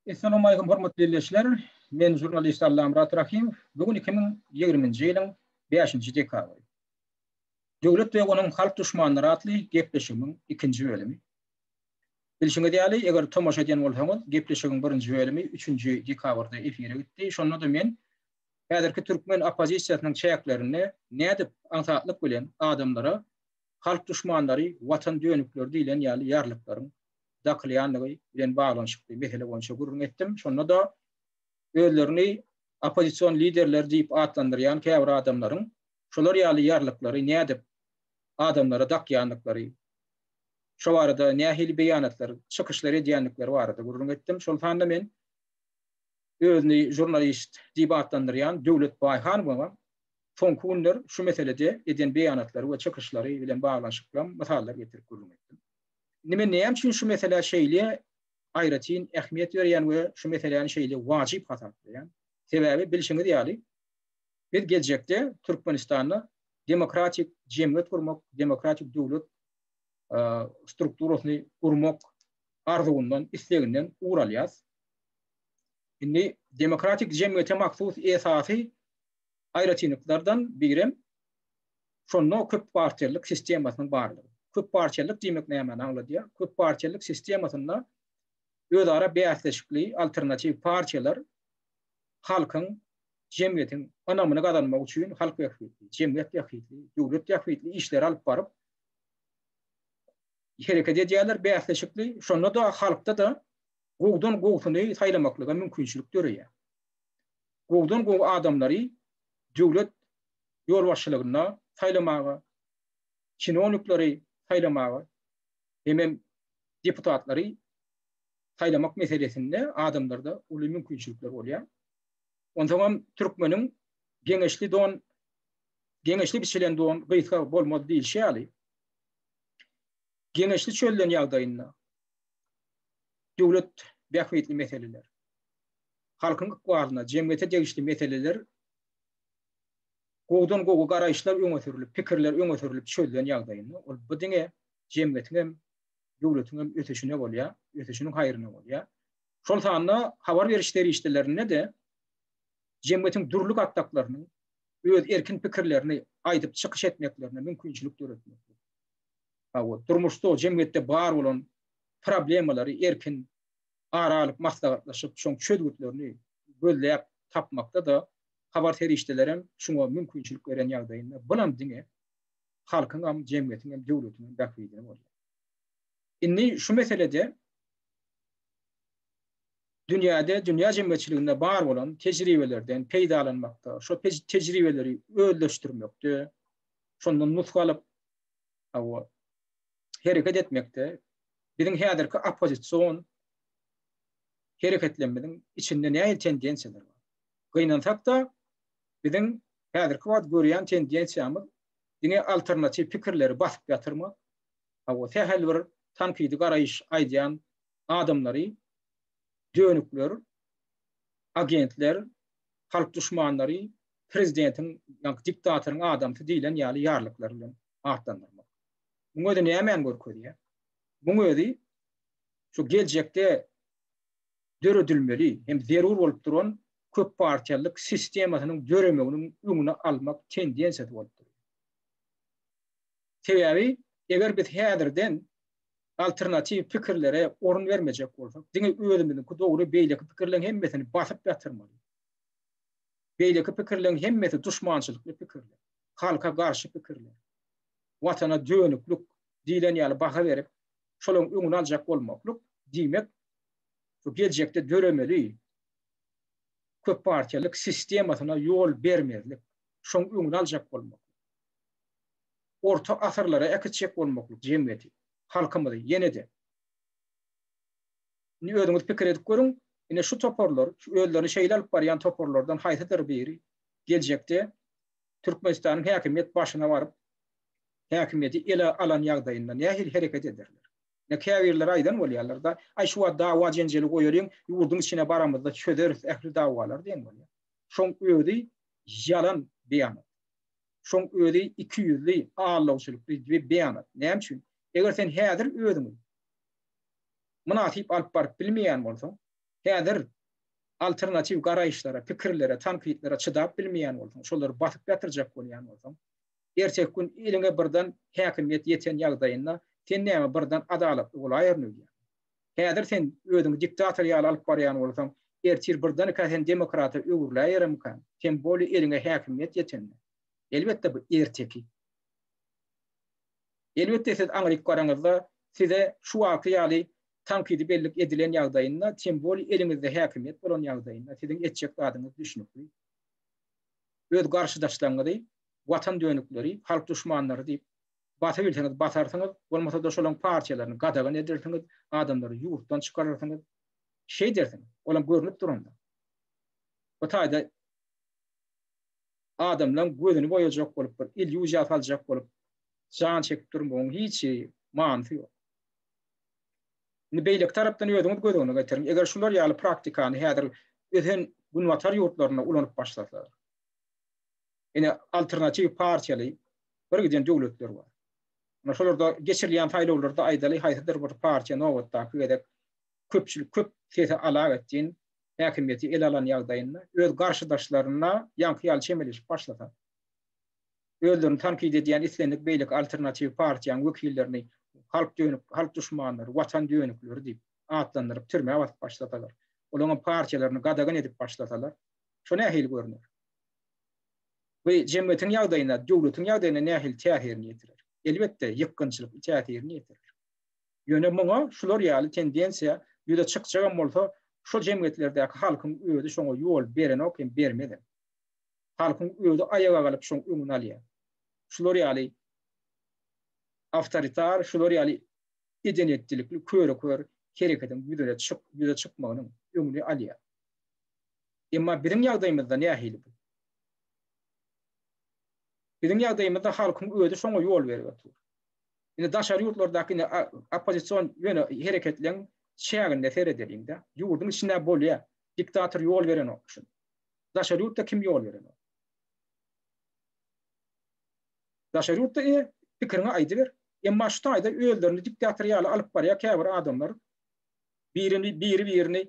Essalamu aleýkum hormatly ildeşler. Men žurnalist Allamyrat Rahymow. Bu gün 2020-nji ýylyň 5-nji dekabry. Döwlet we onuň halk duşmanlary atly gepleşigimiň ikinji bölümi. Bilşiňiz ýaly, eger tomaşa edýän bolsaňyz, gepleşigiň birinji bölümi üçünji dekabrda efire gitdi. Şonda-da men häzirki türkmen oppozisiýasynyň çäklerinde nädip aňsatlyk bilen adamlara halk duşmanlary, watan dönükleri diýlen ýaly ýarlyklaryň dakylýandygy bilen baglanyşykly mesele boýunça gürrüň etdim. Şonda-da özlerini oppozision liderler diýip atlandyrýan käbir adamlaryň şolar ýaly ýarlyklary nädip adamlara dakýandyklary, şo barada nähili beýanatlar, çykyşlar edýändikleri barada gürrüň etdim. Şol sanda men özüni žurnalist diýip atlandyrýan Döwlet Baýhanowyň soňky günler şu meselede eden beýanatlary we çykyşlary bilen baglanyşykly mysallar getirip gürrüň etdim. Indi men näme üçin şu meselä şeýle aýratyn ähmiýet berýän we şu meseläni şeýle wajyp hasaplaýan? Sebäbi bilşiňiz ýaly, biz geljekde Türkmenistanda demokratik jemgyýet gurmak, demokratik döwlet strukturasyny gurmak arzuwyndan, isleginden ugur alýarys. Indi demokratik jemgyýete mahsus esasy aýratynlyklardan birem şonda köp partiýalylyk sistemasynyň barlygy. Köp partiýalylyk diýmek nämäni aňladýar? Köp partiýalylyk sistemasynda özara bäsleşikli alternatiw partiýalar halkyň, jemgyýetiň ynamyny gazanmak üçin halk bähbitli, jemgyýet bähbitli, döwlet bähbitli işleri alyp baryp hereket edýärler bäsleşikli. Şonda-da halkda-da gowudan gowusyny saýlamaklyga mümkinçilik döreýär. Gowudan gowy adamlary döwlet ýolbaşçylygynda saýlamaga, çinownikleri saýlamaga hemem deputatlary saýlamak meselesinde adamlarda uly mümkinçilikler bolýar. Onsoňam türkmeniň geňeşli don, geňeşli biçilen don gysga bolmaz diýilşi ýaly, geňeşli çözülen ýagdaýynda döwlet bähbitli meseleler, halkyň ykbalyna, jemgyýete degişli meseleler gowudan gowy garaýyşlar öňe sürülip, pikirler öňe sürülip çözülen ýagdaýynda ol bu diňe jemgyýetiň hem, döwletiň hem ösüşine bolýar, ösüşiniň haýryna bolýar. Şol sanda habar beriş serişdelerinde-de jemgyýetiň dürli gatlaklarynyň öz erkin pikirlerini aýdyp çykyş etmeklerine mümkinçilik döretmeklik. Hawa, durmuşda, jemgyýetde bar bolan problemalary erkin ara alyp maslahatlaşyp, şoň çözgütlerini gözläp tapmakda-da habar serişdelerem şuňa mümkinçilik beren ýagdaýynda bulam diňe halkyňam, jemgyýetiňem, döwletiňem bähbidine bolýar. Indi şu meselede dünýäde, dünýä jemgyýetçiliginde bar bolan tejribelerden peýdalanmakda, şo tejribeleri özleşdirmekde, şondan nusga alyp, hawa, hereket etmekde biziň häzirki oppozision hereketlerimiziň içinde nähili tendensiýalar bar? Gynansak-da, biziň häzirki wagt görýän tendensiýamyz diňe alternatiw pikirleri basyp ýatyrmak, hawa, sähel bir tankydy garaýyş aýdýan adamlary dönükler, agentler, halk duşmanlary, prezidentiň, ýagny diktatoryň adamsy diýlen ýaly ýarlyklar bilen atlandyrmak. Muň özi nämäni görkezýär? Muň özi şu geljekde döredilmeli hem zerur bolup duran köp partiýalylyk sistemasynyň döremeginiň öňüni almak tendensiýasy bolup durýar. Sebäbi eger biz häzirden alternatiw pikirlere orun bermejek bolsak, diňe özümiziňki dogry, beýleki pikirleriň hemmesini basyp ýatyrmaly. Beýleki pikirleriň hemmesi duşmançylykly pikirler, halka garşy pikirler, watana dönüklik diýlen ýaly baha berip, şolaryň öňüni aljak bolmaklyk, diýmek, şu geljekde döremeli köppartiýalyk sistemasyna ýol bermezlik, şoň öňüni aljak bolmaklyk. Orta asyrlara äkitjek bolmaklyk jemgyýeti, halkymyzy ýene-de. Indi özüňiz pikir edip görüň, ine şu toparlar, şu özlerini şeýle alyp barýan toparlardan haýsydyr biri geljekde Türkmenistanyň häkimiýet başyna baryp, häkimiýeti ele alan ýagdaýynda nähili hereket ederler? Ine käbirleri aýdan bolýarlar-da, aý şu wagt dawa-jenjeli goýalyň, ýurduň içine baramyzda çözeris ähli dawalary diýen bolýar. Şoň özi ýalan beýanat. Şoň özi ikiýüzli, aldawçylykly beýanat. Näme üçin? Eger sen häzir özüňi mynasyp alyp baryp bilmeýän bolsaň, Häzir alternatiw garaýyşlara, pikirlere, tankytlara çydap bilmeýän bolsaň, şolary basyp ýatyrjak bolýan bolsaň, erteki gün eliňe birden häkimiýet ýeten ýagdaýynda sen näme birden adalatly bolaýaryn öýdýäň? Häzir sen özüňi diktator ýaly alyp barýan bolsaň, ertir birdenkä sen demokrata öwrüläýeremikaň? Tem boli eliňe häkimiýet ýetende. Elbetde bu erteki. Elbetde siz aňryk baraňyzda size şu wagtky ýaly tankydy bellik edilen ýagdaýynda, tem boli eliňizde häkimiýet bolan ýagdaýynda siziň etjek zadyňyz düşnükli. Öz garşydaşlaryňyzy watan dönükleri, halk duşmanlary diýip basybilseňiz basarsyňyz, bolmasa-da şolaň partiýalaryny gadagan edersiňiz, adamlary ýurtdan çykararsyňyz. Şeýdersiňiz. Olam görnüp duranda. Bu taýda adamlaň gözüni boýajak bolup bir illýuziýa saljak bolup jan çekip durmagyň hiç manysy ýok. Indi beýleki tarapdan özüňiz göz öňüne getiriň, eger şular ýaly praktikany häzir ösen günbatar ýurtlarynda ulanyp başlasalar. Ine alternatiw partiýaly bir giden döwletler bar. Ine şolarda geçirilýän saýlawlarda aýdaly haýsydyr bir partiýa nobatdaky gezek köpçülik köp sesi alagetdin häkimiýeti ele alan ýagdaýynda öz garşydaşlaryna ýaňky ýaly çemeleşip başlasa, özlerini tankyt edýän islendik beýleki alternatiw partiýanyň wekillerini halk dönük, halk duşmanlary, watan dönükleri diýip atlandyryp türmä basyp başlasalar, olaryň partiýalaryny gadagan edip başlasalar, şo nähili görner? Bu jemgyýetiň ýagdaýyna, döwletiň ýagdaýyna nähili täsirini ýetirer? Elbetde, ýykgynçylykly täsirini ýetirer. Ýöne muňa şular ýaly tendensiýa ýüze çykjagam bolsa, şol jemgyýetlerdäki halkyň özi şoňa ýol berenok hem bermezem. Halkyň özi aýaga galyp şoň öňüni alýar. Şular ýaly awtoritar, şular ýaly eden-etdilikli köre-kör hereketiň ýüzüne çyk, ýüze çykmagynyň öňüni alýar. Emma biziň ýagdaýymyzda nähili bu? Biziň ýagdaýymyzda halkyň özi şoňa ýol berip otyr. Indi daşary ýurtlardaky indi oppozision ýöne hereketleň çäginde seredeliň-de. Ýurduň içinde bolýar. Diktator ýol berenok şuny. Daşary ýurtda kim ýol berenok? Daşary ýurtda e, pikiriňi aýdyber. Emma şu taýda özlerini diktator ýaly alyp barýar käbir adamlar. Birini biri-birini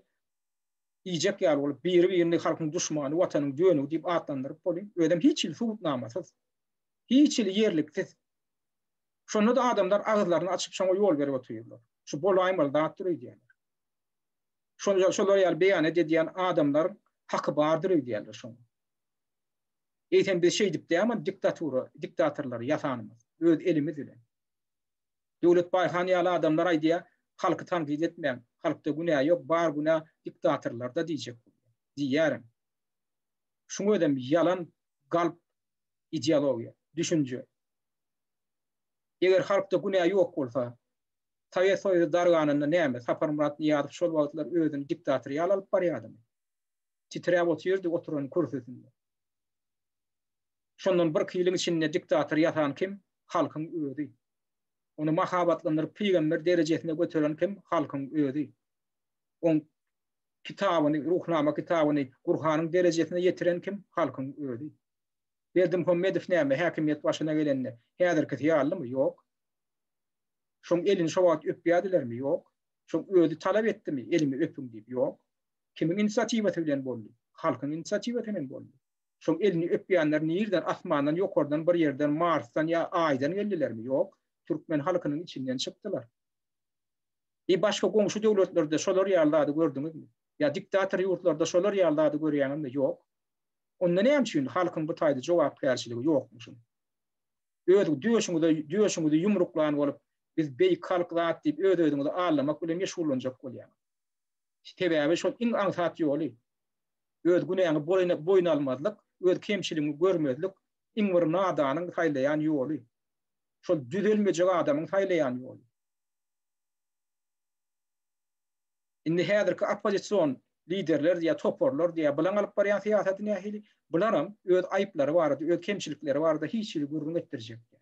iýjek ýaly bolup, biri-birini halkyň duşmany, watanyň dönügi diýip atlandyryp bolýar. Özem hiç hili subutnamasyz. Hiç hili ýerliksiz. Şonda-da adamlar agyzlaryny açyp şoňa ýol berip otyrlar. Şu bolaýmaly zatdyr öýdýärler. Şol şolar ýaly beýanat edýän adamlaryň haky bardyr öýdýärler şoňa. Eýsem biz şeýdip dämi diktatura, diktatorlary ýasanymyz öz elimiz bilen. Döwlet Baýhan ýaly adamlar aýdýar, halky tankyt etmäň, halkda günä ýok, bar günä diktatorlarda diýjek bolýar. Diýýärem. Şuň özem ýalan, galp ideologiýa, düşünje. Eger halkda günä ýok bolsa, Sowet Soýuzy darganynda näme, Saparmyrat Nyýazow şol wagtlar özüni diktator ýaly alyp barýardymy? Titräp otyrdy oturan kürsüsinde. Şondan birki ýylyň içinde diktator ýasan kim? Halkyň özi. Ony mahabatlandyryp pygamber derejesine göteren kim? Halkyň özi. Oň kitabyny, Ruhnama kitabyny Gurhanyň derejesine ýetiren kim? Halkyň özi. Berdimuhamedow näme, häkimiýet başyna gelende häzirkisi ýalymy? Ýok. Şoň elini şo wagt öpýärdilermi? Ýok. Şoň özi talap etdimi, elimi öpüň diýip? Ýok. Kimiň inisiatiwasy bilen boldy? Halkyň inisiatiwasy bilen boldy. Şoň elini öpýänler nirden, asmandan, ýokardan bir ýerden, Marsdan ýa Aýdan geldilermi? Ýok. Türkmen halkynyň içinden çykdylar. E başga goňşy döwletlerde şolar ýaly zady gördüňizmi? Ýa diktator ýurtlarda şolar ýaly zady görýäňizmi? Ýok. Onda näme üçin halkyň bu taýda jogapkärçiligi ýokmuşyn? Öz döşüňize döşüňizi ýumruklan bolup, biz beýik halk zat diýip öz-özüňizi aldamak bilen meşgullanjak bolýaňyz. Sebäbi şol iň aňsat ýoly. Öz günäňi boýun almazlyk, öz kemçiligiňi görmezlik iň bir nadanyň saýlaýan ýoly. Şol düzelmejek adamyň saýlaýan ýoly. Indi häzirki oppozision liderler diýýär, toparlar diýýär, bulaň alyp barýan syýasaty nähili? Bularam öz aýyplary barada, öz kemçilikleri barada hiç hili gürrüň etdirjek däl.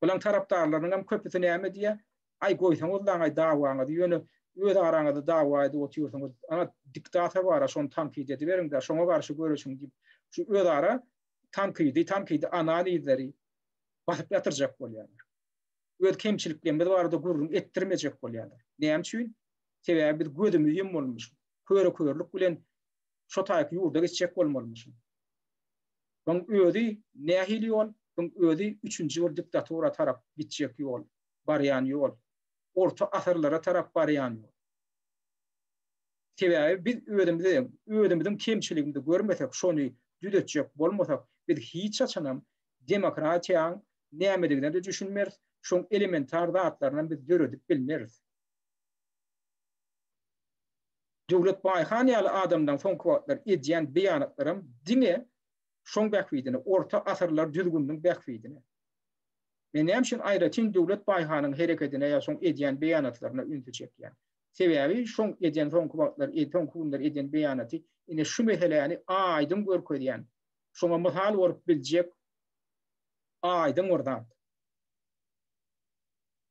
Bulaň tarapdarlarynyň hem köpüsi näme diýýär? Aý goýsaňyzlaň aý dawaňyzy, ýöne öz araňyzda dawa edip otyrsyňyz. Ana diktator bar-a, şony tankyt ediberiň-dä, şoňa garşy göreşiň diýip, şu özara tankydy, tankydy analizleri basyp ýatyrjak bolýarlar. Öz kemçiliklerimiz barada gürrüň etdirmejek bolýarlar. Näme üçin? Sebäbi biz gözümiz ýummalymyş. Köre-körlük bilen şo taýky ýurda gitjek bolmalymyşyn. Muň özi nähili ýol? Muň özi üçünji bir diktatura tarap gitjek ýol, barýan ýol. Orta asyrlara tarap barýan ýol. Sebäbi biz özümizi, özümiziň kemçiligimizi görmesek, şony düzetjek bolmasak, biz hiç haçanam demokratiýaň nämedigine-de düşünmeris, şoň elementar zatlarynam biz döredip bilmeris. Döwlet Baýhan ýaly adamlaň soňky wagtlar edýän beýanatlaram diňe şoň bähbidine, orta asyrlar düzgüniniň bähbidine. Men näme üçin aýratyn Döwlet Baýhanyň herekedine ýa şoň edýän beýanatlaryna ünsi çekýän? Sebäbi şoň eden soňky wagtlar, soňky günler eden beýanaty ine şu meseläni aýdyň görkezýän, şoňa mysal bolup biljek aýdyň bir zat.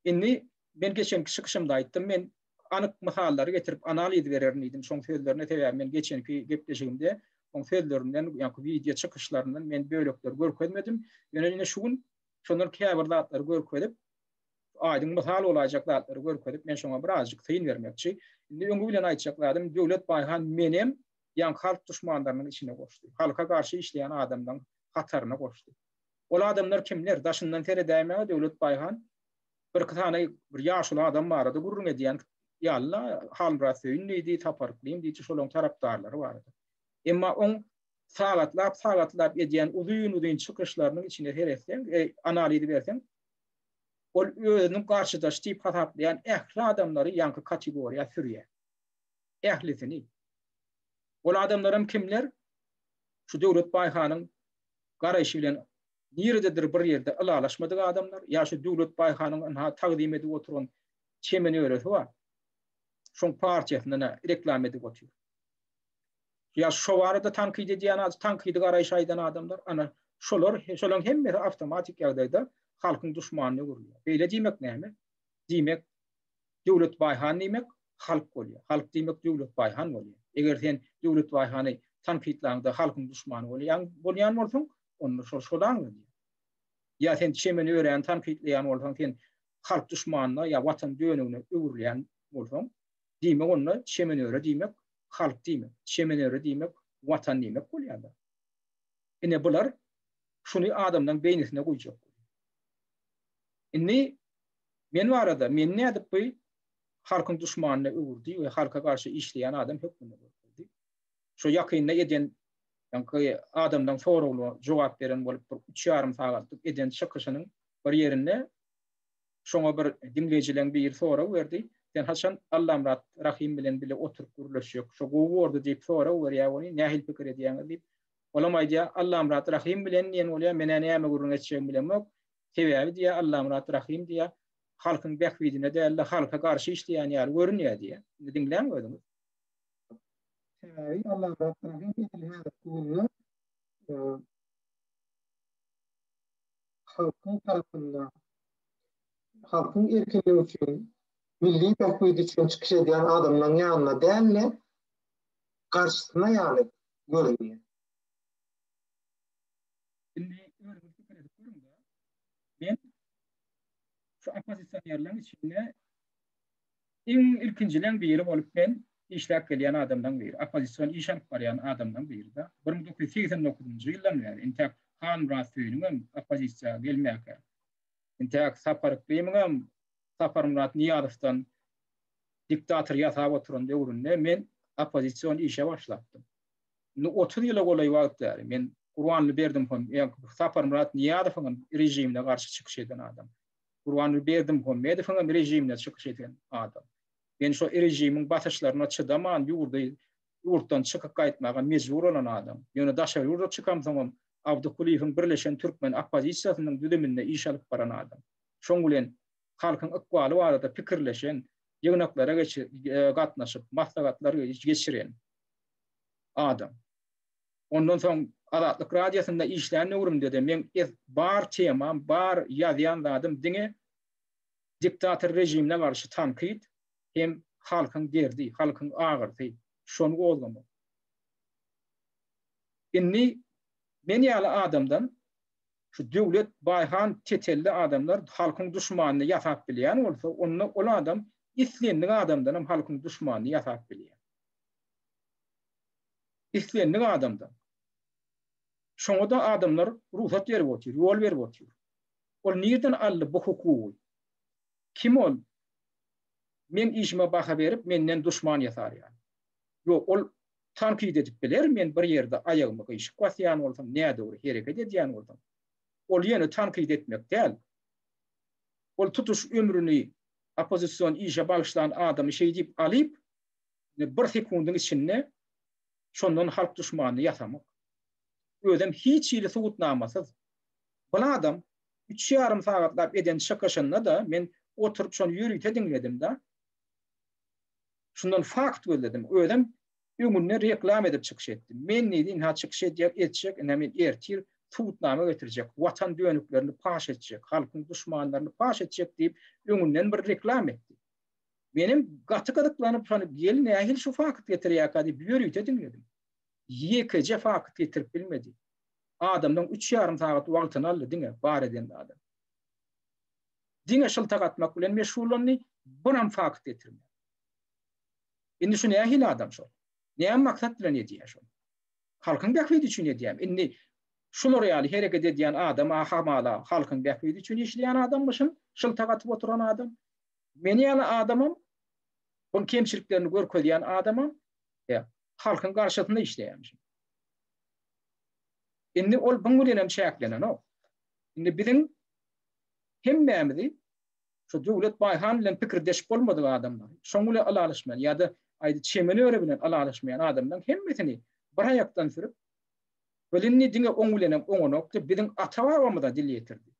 Indi men geçenki çykyşymda aýtdym, men anyk mysallary getirip analiz bererin diýdim şoň sözlerine, sebäbi men geçenki gepleşigimde oň sözlerinden, ýa-da wideo çykyşlaryndan men bölekleri görkezmedim. Ýöne ine şu gün şondan käbir zatlary görkezip, aýdyň mysal bolaýjak zatlary görkezip, men şoňa birazjyk syn bermekçi. Indi öňi bilen aýtjak zadym, Döwlet Baýhan menem ýaňky halk duşmanlarynyň içine goşdy. Halka garşy işleýän adamlaryň hataryna goşdy. Ol adamlar kimler? Daşyndan seredäýmäge Döwlet Baýhan birki sany bir ýaşuly adam barada gürrüň edýän ýaly-la, Halmyrat Söýün diýdi, Sapar Yklym diýdi, şolaryň tarapdarlary barada. Emma oň sagatlap-sagatlap edýän uzyn-uzyn çykyşlarynyň içine seretseň, analiz berseň, ol özüniň garşydaşy diýip hasaplaýan ähli adamlary ýaňky kategoriýa sürýär. Ählisini. Ol adamlaram kimler? Şu Döwlet Baýhanyň garaýşy bilen nirededir bir ýerde ylalaşmadyk adamlar, ýa şu Döwlet Baýhanyň ynha tagzym edip oturan çemen öresi bar. Şoň partiýasyndan reklama edip otyr. Ýa şo barada tankyt edýän az, tankydy garaýyş aýdan adamlar, ana şolar, şolaryň hemmesi awtomatik ýagdaýda halkyň duşmanyna öwrülýär. Beýle diýmek näme? Diýmek, Döwlet Baýhan diýmek halk bolýar. Halk diýmek Döwlet Baýhan bolýar. Eger sen Döwlet Baýhany tankytlaňda halkyň duşmany bolýan bolýan bolsaň, onda şol şol aňladýar. Ýa sen Çemen Öräni tankytlaýan bolsaň, sen halk duşmanyna ýa watan dönügine öwrülýän bolsaň, diýmek onda Çemen Öre diýmek halk diýmek, Çemen Öre diýmek watan diýmek bolýar-da. Ine bular şuny adamlaryň beýnisine guýjak bolýar. Indi men barada, meni nädip bu halkyň duşmanyna öwürdi we halka garşy işleýän adam hökmünde görkezdi. Şo ýakynda eden ýaňky adamlaryň soraglaryna jogap beren bolup bir üç ýarym sagatlyk eden çykyşynyň bir ýerinde şoňa bir diňleýjileň biri sorag berdi. Sen haçan Allamyrat Rahym bilen bile oturyp gürleşjek? Şo gowy bordy diýip sorag berýär ony, nähili pikir edýäňiz diýip. Olam aýdýar, Allamyrat Rahym bilen diýen bolýar, men-ä näme gürrüň etjegimi bilemok. Sebäbi diýýär, Allamyrat Rahym diýýär, halkyň bähbidine däl-de, halka garşy işleýän ýaly görünýär diýýär. Indi diňläň özüňiz. Sebäbi Allamyrat Rahym edil häzirki günde halkyň tarapynda, halkyň erkinligi üçin, milli bähbidi üçin çykyş edýän adamlaryň ýanynda däl-de, garşysyna ýaly görünýär. Indi özüňiz pikir edip görüň-de, men şu oppozisionerleriň içinde iň ilkinjileň biri bolup men işläp gelýän adamlaryň biri, oppozision iş alyp barýan adamlaryň biri-de. 1989-njy ýyldan bäri, intäk Halmyrat Söýüniňem oppozisiýa gelmäkä, intäk Sapar Yklymyňam Saparmyrat Nyýazowdan diktator ýasap oturan döwründe men oppozision işe başlapdym. Indi 30 ýyla golaý wagt bäri men Gurbanguly Berdimuhamedow, Saparmyrat Nyýazowyň hem režimine garşy çykyş eden adam. Gurbanguly Berdimuhamedowyň hem režimine çykyş eden adam. Men şo režimiň basyşlaryna çydaman ýurdy ýurtdan çykyp gaýtmaga mejbur bolan adam. Ýöne daşary ýurda çykamsoňam Abdy Kulyýewiň Birleşen Türkmen oppozisiýasynyň düzüminde iş alyp baran adam. Şoň bilen halkyň ykbaly barada pikirleşen, ýygnaklara gatnaşyp, maslahatlar geçiren adam. Ondan soň Azatlyk Radiosynda işlän döwrümde-de meň bar temam, bar ýazýan zadym diňe diktator režimine garşy tankyt hem halkyň derdi, halkyň agyrysy, şony gozgamak. Indi men ýaly adamdan şu Döwlet Baýhan tetelli adamlar halkyň duşmanyny ýasap bilýän bolsa, onda ol adam Islendik adamdan hem halkyň duşmanyny ýasap bilýär. Islendik adamdan. Şoňa-da adamlar rugsat berip otyr, ýol berip otyr. Ol nirden aldy bu hukugy? Kim ol? Meň işime baha berip, menden duşman ýasar ýaly. Ýok, ol tankyt edip biler, men bir ýerde aýagymy gyşyk basýan bolsam, nädogry hereket edýän bolsam. Ol ýöne tankyt etmek däl. Ol tutuş ömrüni oppozision işe bagyşlan adamy şeý diýip alyp, bir sekundyň içinde şondan halk duşmanyny ýasamak. Özem hiç hili subutnamasyz. Bul adam üç ýarym sagatlap eden çykyşynda-da men oturyp şony ýörite diňledim-de. Şundan fakt gözledim. Özem öňünden reklama edip çykyş etdi. Men diýdi, ynha çykyş edýär, etjek, ynha men ertir subutnama getirjek, watan dönüklerini paş etjek, halkyň duşmanlaryny paş etjek diýip öňünden bir reklama etdi. Menem gaty gyzyklanyp şony gel nähili şu fakt getirýärkä diýip ýörite diňledim. Ýekeje fakt getirip bilmedi. Adamdan üç ýarym sagat wagtyny aldy diňe bar eden zady. Diňe şyltak atmak bilen meşgullandy, biram fakt getirmedi. Indi şu nähili adam şol? Näme maksat bilen edýär şol? Halkyň bähbidi üçin edýärmi? Indi şular ýaly hereket edýän adam hamala halkyň bähbidi üçin işleýän adammyşyn, şyltak atyp oturan adam. Men ýaly adamam, bu kemçiliklerini görkezýän adamam, ýa halkyň garşysynda işleýärmişim. Indi ol buň bilen hem çäklenenok. Indi biziň hemmämizi şu Döwlet Baýhan bilen pikirdeş bolmadyk adamlary, şoň bilen ylalaşmaýan ýa-da aýdy Çemen öre bilen ylalaşmaýan adamlaryň hemmesini bir aýakdan sürüp, ol indi diňe oň bilen hem oňanokdy, biziň ata-babamyza dil ýetirdi.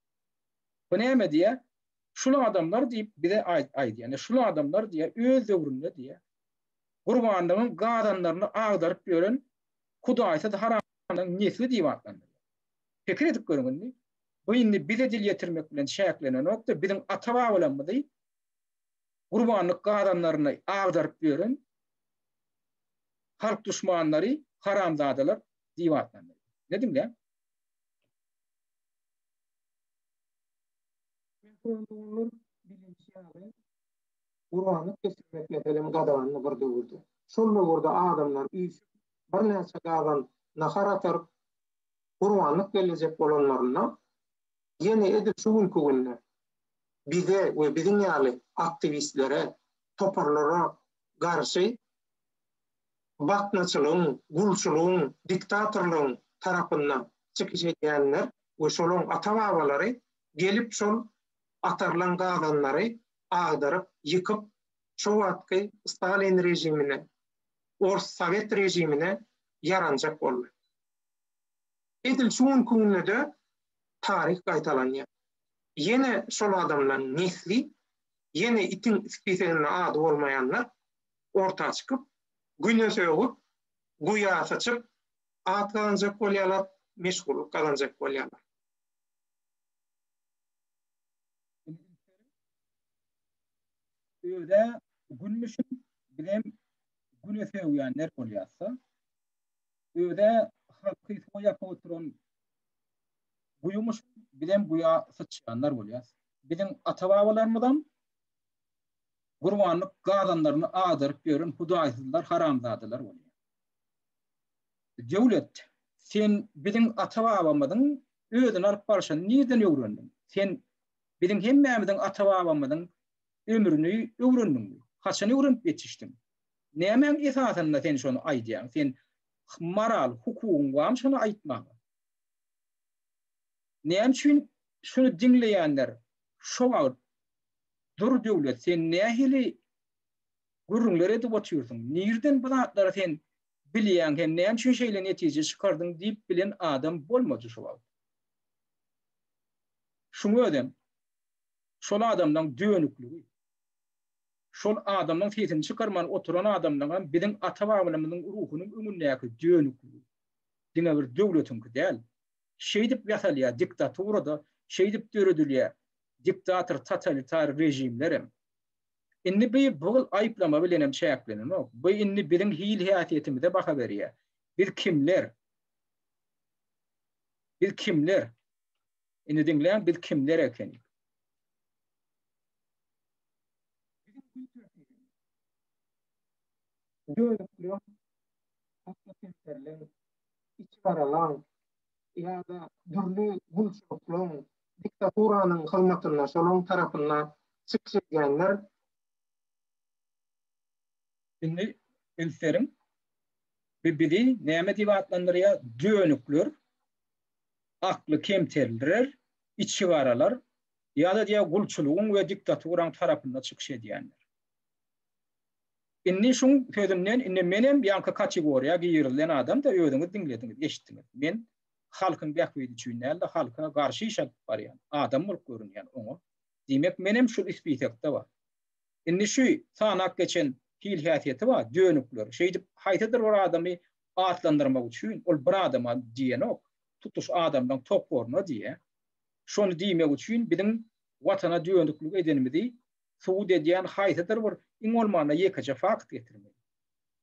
Bu näme diýýär? Şul adamlar diýip bize aýdýar. Ýa şul adamlar diýýär, öz döwründe diýýär, gurbanlygyň gazanlaryny agdaryp ýören hudaýsyz haramlaryň nesli diýip atlandyrýar. Pikir edip görüň indi. Bu indi bize dil ýetirmek bilen çäklenenok-da, biziň ata-babalarymyzy gurbanlyk gazanlaryny agdaryp ýören halk duşmanlary, haramzadalar diýip atlandyrýar. Ne diňläň? Mähriban bilinşi ýaly, gurbanlyk geçirmek meselem gadagandy bir döwürde. Şol döwürde adamlar üýşüp, birnäçe gazan nahar ataryp, gurbanlyk bellejek bolanlarynda, ýene edil şu günki günde bize we biziň ýaly aktiwistlere, toparlara garşy baknaçylygyň, gulçulygyň, diktatorlygyň tarapynda çykyş edýänler we şolaryň ata-babalary gelip şol atarylan gazanlary agdaryp, ýykyp, şo wagtky Stalin režimine, ors-sowet režimine ýaranjak boldy. Edil şu günki günde-de taryh gaýtalanýar. Ýene şol adamlaryň nesli, ýene itiň spiseginde ady bolmaýanlar orta çykyp, güne sögüp, guýa syçyp, at gazanjak bolýarlar, meşhurlyk gazanjak bolýarlar. Özä günmüşin, bizem güne sögýänler bolýas-da. Özä halky suwa ýapyp oturan guýumyş, bizem guýa syçýanlar bolýas. Biziň ata-babalarymyzam gurbanlyk gazanlaryny agdaryp ýören hudaýsyzlar, haramzadalar bolýar. Döwlet, sen biziň ata-babamyzyň özüni alyp barşyny nirden öwrendiň? Sen biziň hemmämiziň ata-babamyzyň ömrüni öwrendiňmi? Haçan öwrenip ýetişdiň? Nämäň esasynda sen şony aýdýaň? Sen moral hukugyň barmy şony aýtmaga? Näme üçin şuny diňleýänler şo wagt Dur Döwlet sen nähili gürrüňler edip otyrsyň? Nirden bu zatlary sen bilýäň hem näme üçin şeýle netije çykardyň diýip bilen adam bolmady şo wagt. Şuň özem şol adamlaň dönükligi. Şol adamlaň sesini çykarman oturan adamlaňam biziň ata-babalarymyzyň ruhunyň öňündäki dönükligi. Diňe bir döwletiňki däl. Şeýdip ýasalýar diktatura-da, şeýdip döredilýär diktator, totalitar režimlerem. Indi bu bu aýyplama bilenem çäklenenok. Bu indi biziň hil-häsiýetimize baha berýär. Biz kimler? Biz kimler? Indi diňläň, biz kimler ekenik? Dönükliň, akly kemterleň, içi garalaň ýa-da dürli gulçulyklaň, diktaturanyň hyzmatynda, şolaň tarapynda çykyş edýänler. Indi üns beriň. Bu bizi näme diýip atlandyrýar? Dönükler, akly kemterler, içi garalar ýa-da diýýär gulçulygyň we diktaturaň tarapynda çykyş edýänler. Indi şuň sözünden indi menem ýaňky kategoriýa girizilen adam-da özüňiz diňlediňiz, eşitdiňiz. Men halkyň bähbidi üçin däl-de halka garşy iş alyp barýan adam bolup görünýän oňa. Diýmek menem şul ispisakda bar. Indi şu sanap geçen hil häsiýeti bar, dönükler. Şeýdip haýsydyr bir adamy atlandyrmak üçin ol bir adama diýenok, tutuş adamlaň toparyna diýýär. Şony diýmek üçin biziň watana dönüklik edenimizi subut edýän haýsydyr bir iň bolmanda ýekeje fakt getirmeli.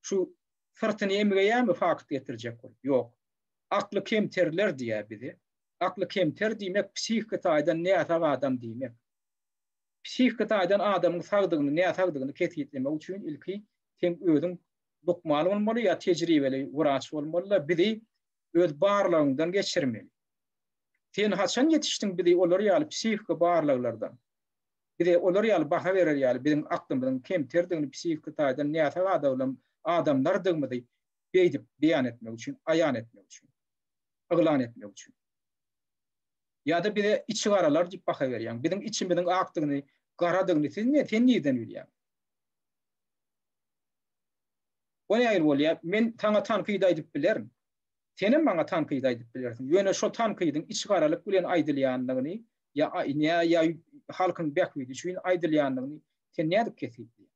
Şu syrtyny emgeýärmi fakt getirjek bolup? Ýok. Akly kemterler diýýär bize. Akly kemter diýmek psihiki taýdan näsag adam diýmek. Psihiki taýdan adamyň sagdygyny, näsagdygyny kesgitlemek üçin ilki sen özüň lukman bolmaly ýa tejribeli wraç bolmaly-da bizi öz barlagyňdan geçirmeli. Sen haçan ýetişdiň bizi olar ýaly psihiki barlaglardan? Bize olar ýaly baha berer ýaly biziň aklymyzyň kemterdigini, psihiki taýdan näsag adawlam adamlardygymyzy beýdip beýan etmek üçin, aýan etmek üçin, yglan etmek üçin. Ýa-da bize içi garalar diýip baha berýäň. Biziň içimiziň akdygyny, garadygyny siz ne, sen nirden bilýäň? O nähili bolýar? Men saňa tankyt aýdyp bilerin. Senem maňa tankyt aýdyp bilersiň. Ýöne şo tankydyň içigaralyk bilen aýdylýandygyny ýa ýa halkyň bähbidi üçin aýdylýandygyny sen nädip kesgitleýäň?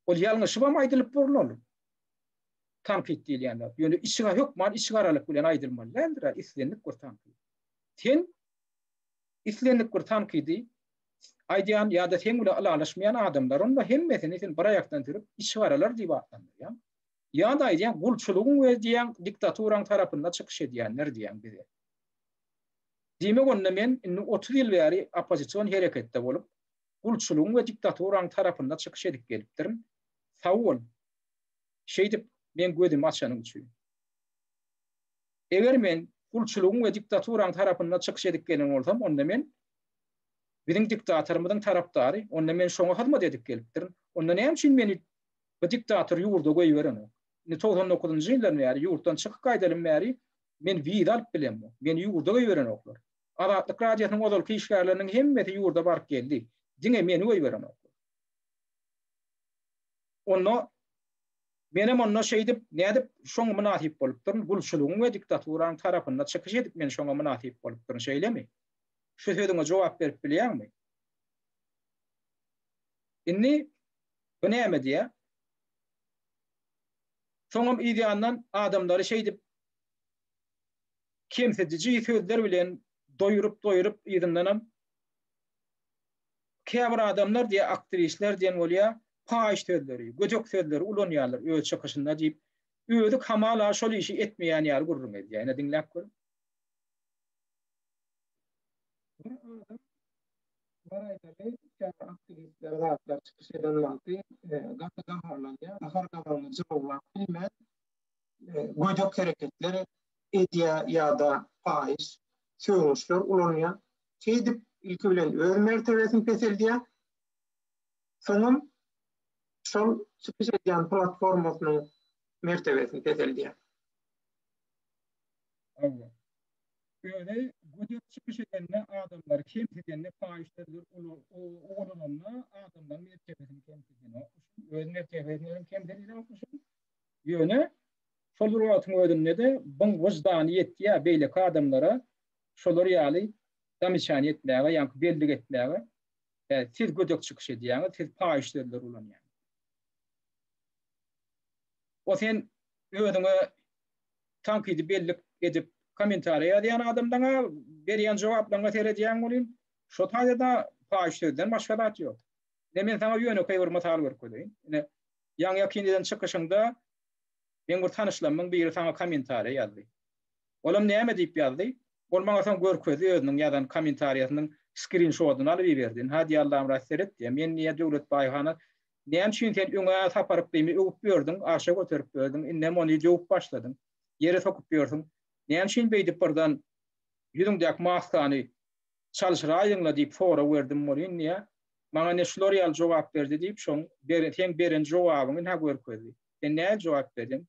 Ol ýalňyşybam aýdylyp bolar. Tankyt diýilýän zat. Ýöne içiga hökman içigaralyk bilen aýdylmaly däldir-ä islendik bir tankyt. Sen islendik bir tankydy aýdýan ýa-da seň bilen ylalaşmaýan adamlar onda hemmesini sen bir aýakdan sürüp içigaralar diýip atlandyrýaň. Ýa-da aýdýaň gulçulygyň we diýýäň diktaturaň tarapynda çykyş edýänler diýýäň bize. Diýmek onda men indi 30 ýyl bäri oppozision hereketde bolup, gulçulygyň we diktaturaň tarapynda çykyş edip gelipdirin. Sag bol. Şeýdip meň gözümi açanyň üçin. Eger men gulçulygyň we diktaturaň tarapynda çykyş edip gelen bolsam, onda men biziň diktatorymyzyň tarapdary, onda men şoňa hyzmat edip gelipdirin. Onda näme üçin meni Bu diktator ýurda goýberenok. Indi 99-njy ýyldan bäri ýurtdan çykyp gaýdalym bäri men wiza alyp bilemok. Meni ýurda goýberenoklar. Azatlyk Radiosynyň ozalky işgärleriniň hemmesi ýurda baryp geldi. Diňe meni goýberenoklar. Onda menem onda şeýdip nädip şoňa mynasyp bolupdyryn? Gulçulygyň we diktaturanyň tarapynda çykyş edip men şoňa mynasyp bolupdyryn, şeýlemi? Şu sözüňe jogap berip bilýäňmi? Indi Bu näme diýýär? Soňam yz ýandan adamlary şeýdip kemsidiji sözler bilen doýuryp-doýuryp yzyndanam käbir adamlar diýýär, aktiwistler diýen bolýar, paýyş sözleri, gödek sözleri ulanýarlar öz çykyşynda diýip, özi hamala şol işi etmeýän ýaly gürrüň edýär. Ine diňläp görüň. Bir adam Bar aýdaly, käbir aktiwistler zatlar çykyş eden wagty gaty gaharlanýar, gahar-gazabyny jylawlap bilmän, gödek hereketler edýär ýa-da paýyş sögünçler ulanýar. Şeýdip, ilki bilen öz mertebesini peseldýär, soňam şol çykyş edýän platformasynyň mertebesini peseldýär. Hawa. Özi gödek çykyş edende adamlary kemsidende paýyş sözler ulananda adamlaryň mertebesini kemsidenokmyşyn, öz mertebesini hem kemsidenokmyşyn. Ýöne şol bir wagtyň özünde-de buň wyždany ýetýär beýleki adamlara şolar ýaly zamyçany etmäge, ýaňky bellik etmäge. Siz gödek çykyş edýäňiz, siz paýyş sözler ulanýaňyz. O sen özüňe tankydy bellik edip kommentariýa ýazýan adamlaňa berýän jogaplaryňa seredýäň welin, şo taýda-da paýyş sözden başga zat ýok. Ine men saňa ýönekeý bir mysal görkezeýin. Ine, ýaňy-ýakyn eden çykyşyňda meň bir tanyşlarymyň biri saňa kommentariýa ýazdy. Olam näme diýip ýazdy? Ol maňa soň görkezdi özüniň ýazan kommentariýasynyň skrinşodyny alyp iberdi. Ynha diýýär Allamyrat seret diýýär. Men diýýär Döwlet Baýhana. Näme üçin sen öňä Sapar Yklymy öwüp ýördüň, arşa göterip ýördüň, indem ony döwüp başladyň, ýere sokup ýörsüň. Näme üçin beýdip birden ýüzüňdäki maskany çalşyraýdyň-la diýip sorag berdim welin diýýär. Maňa ine şular ýaly jogap berdi diýip, şoň beren, seň beren jogabyňy ynha görkezdi. Sen nähili jogap berdiň?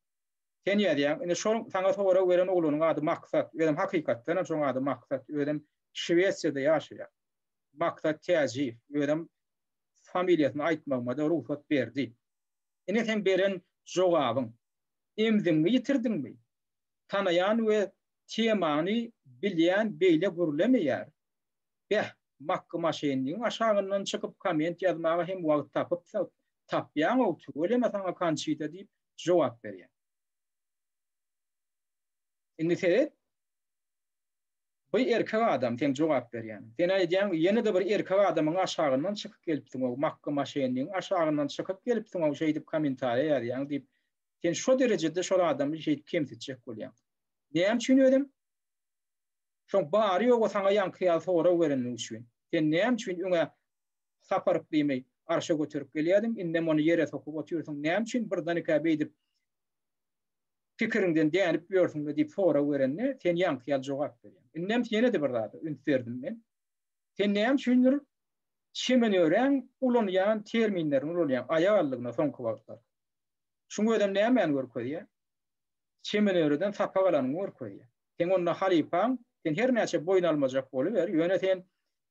Sen ýazýaň, ine şol saňa sorag beren oglanyň ady Maksat, özem hakykatdan hem şoň ady Maksat, özem Şwesiýada ýaşaýar. Maksat Täjiýew, özem familiýasyny aýtmagyma-da rugsat berdi. Ine seň beren jogabyň. Emziňi ýitirdiňmi? Tanaýan we temany bilýän beýle gürlemeýär. Beh, makgy maşennigiň aşagyndan çykyp komment ýazmaga hem wagt tapypsyň, tapýaň-ow tüweleme saňa Konçita diýip jogap berýär. Indi seret, bu erkek adam seň jogap berýäniň. Sen aýdýaň ýene-de bir erkek adamyň aşagyndan çykyp gelipsiň-ow, makgy maşennigiň aşagyndan çykyp gelipsiň-ow şeýdip kommentariýa ýazýaň diýip, sen şo derejede şol adamy şeýdip kemsitjek bolýaň. Näme üçin özem? Şoň bary-ýogy saňa ýaňky ýaly sorag berenligi üçin. Sen näme üçin öňä Sapar Yklymy arşa göterip gelýärdiň, indem ony ýere sokup otyrsyň, näme üçin birden-ikä beýdip pikiriňden dänip ýörsüň-le diýip sorag berende, sen ýaňky ýaly jogap berýäň. Indem ýene-de bir zada üns berdim men. Sen näme üçindir Çemenöräň ulanýan terminlerini ulanýaň aýak aldygyna soňky wagtlar. Şuň özem nämäni görkezýär? Çemenöreden sapak alanyňy görkezýär. Seň onda halypaň, sen her näçe boýun almajak boluber, ýöne sen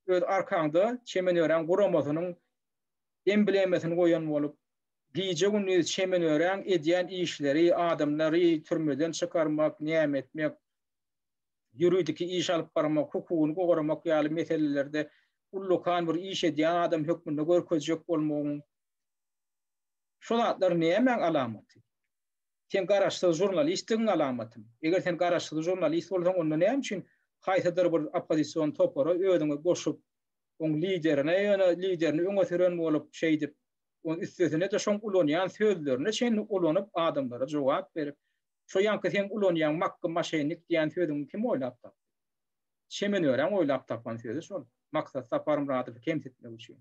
öz arkaňda Çemenöräň guramasynyň emblemesini goýan bolup, gije-gündiz Çemenöräň edýän işleri, adamlary türmeden çykarmak, näme etmek, ýuridiki iş alyp barmak, hukugyny goramak ýaly meselelerde ullakan bir iş edýän adam hökmünde görkezjek bolmagyň, şo zatlar nämäň alamaty? Sen garaşsyz žurnalistdigiň alamatymy? Eger sen garaşsyz žurnalist bolsaň, onda näme üçin haýsydyr bir oppozision topara özüňi goşup, oň liderine ýöne liderini öňe süren bolup, şeýdip, oň üstesine-de şoň ulanýan sözlerine çenli ulanyp adamlara jogap berip, şo ýaňky seň ulanýan makgy maşennik diýen sözüňi kim oýlap tapdy? Çemenöräň oýlap tapan sözi şol, Maksat Saparmyradowy kemsitmek üçin.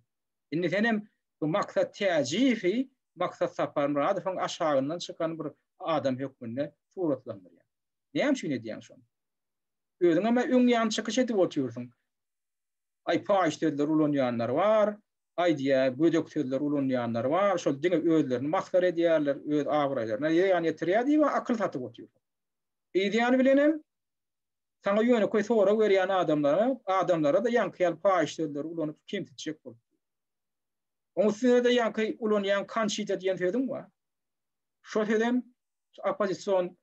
Indi senem bu Maksat Täjiýewi Maksat Saparmyradowyň aşagyndan çykan bir adam hökmünde suratlandyrýaň. Näme üçin edýäň şony? Özüňem-ä öň ýany çykyş edip otyrsyň. Aý paýyş sözler ulanýanlar bar, aý diýýär, gödek sözler ulanýanlar bar, şol diňe özlerini masgara edýärler, öz abraýlaryna zyýan ýetirýär diýip akyl satyp otyrsyň. Yz ýany bilenem Saňa ýönekeý sorag berýän adamlara, adamlara-da ýaňky ýaly paýyş sözleri ulanyp kemsitjek bolup dur. Oň üstüne-de ýaňky ulanýan Konçita diýen sözüň bar. Şo sözem oppozision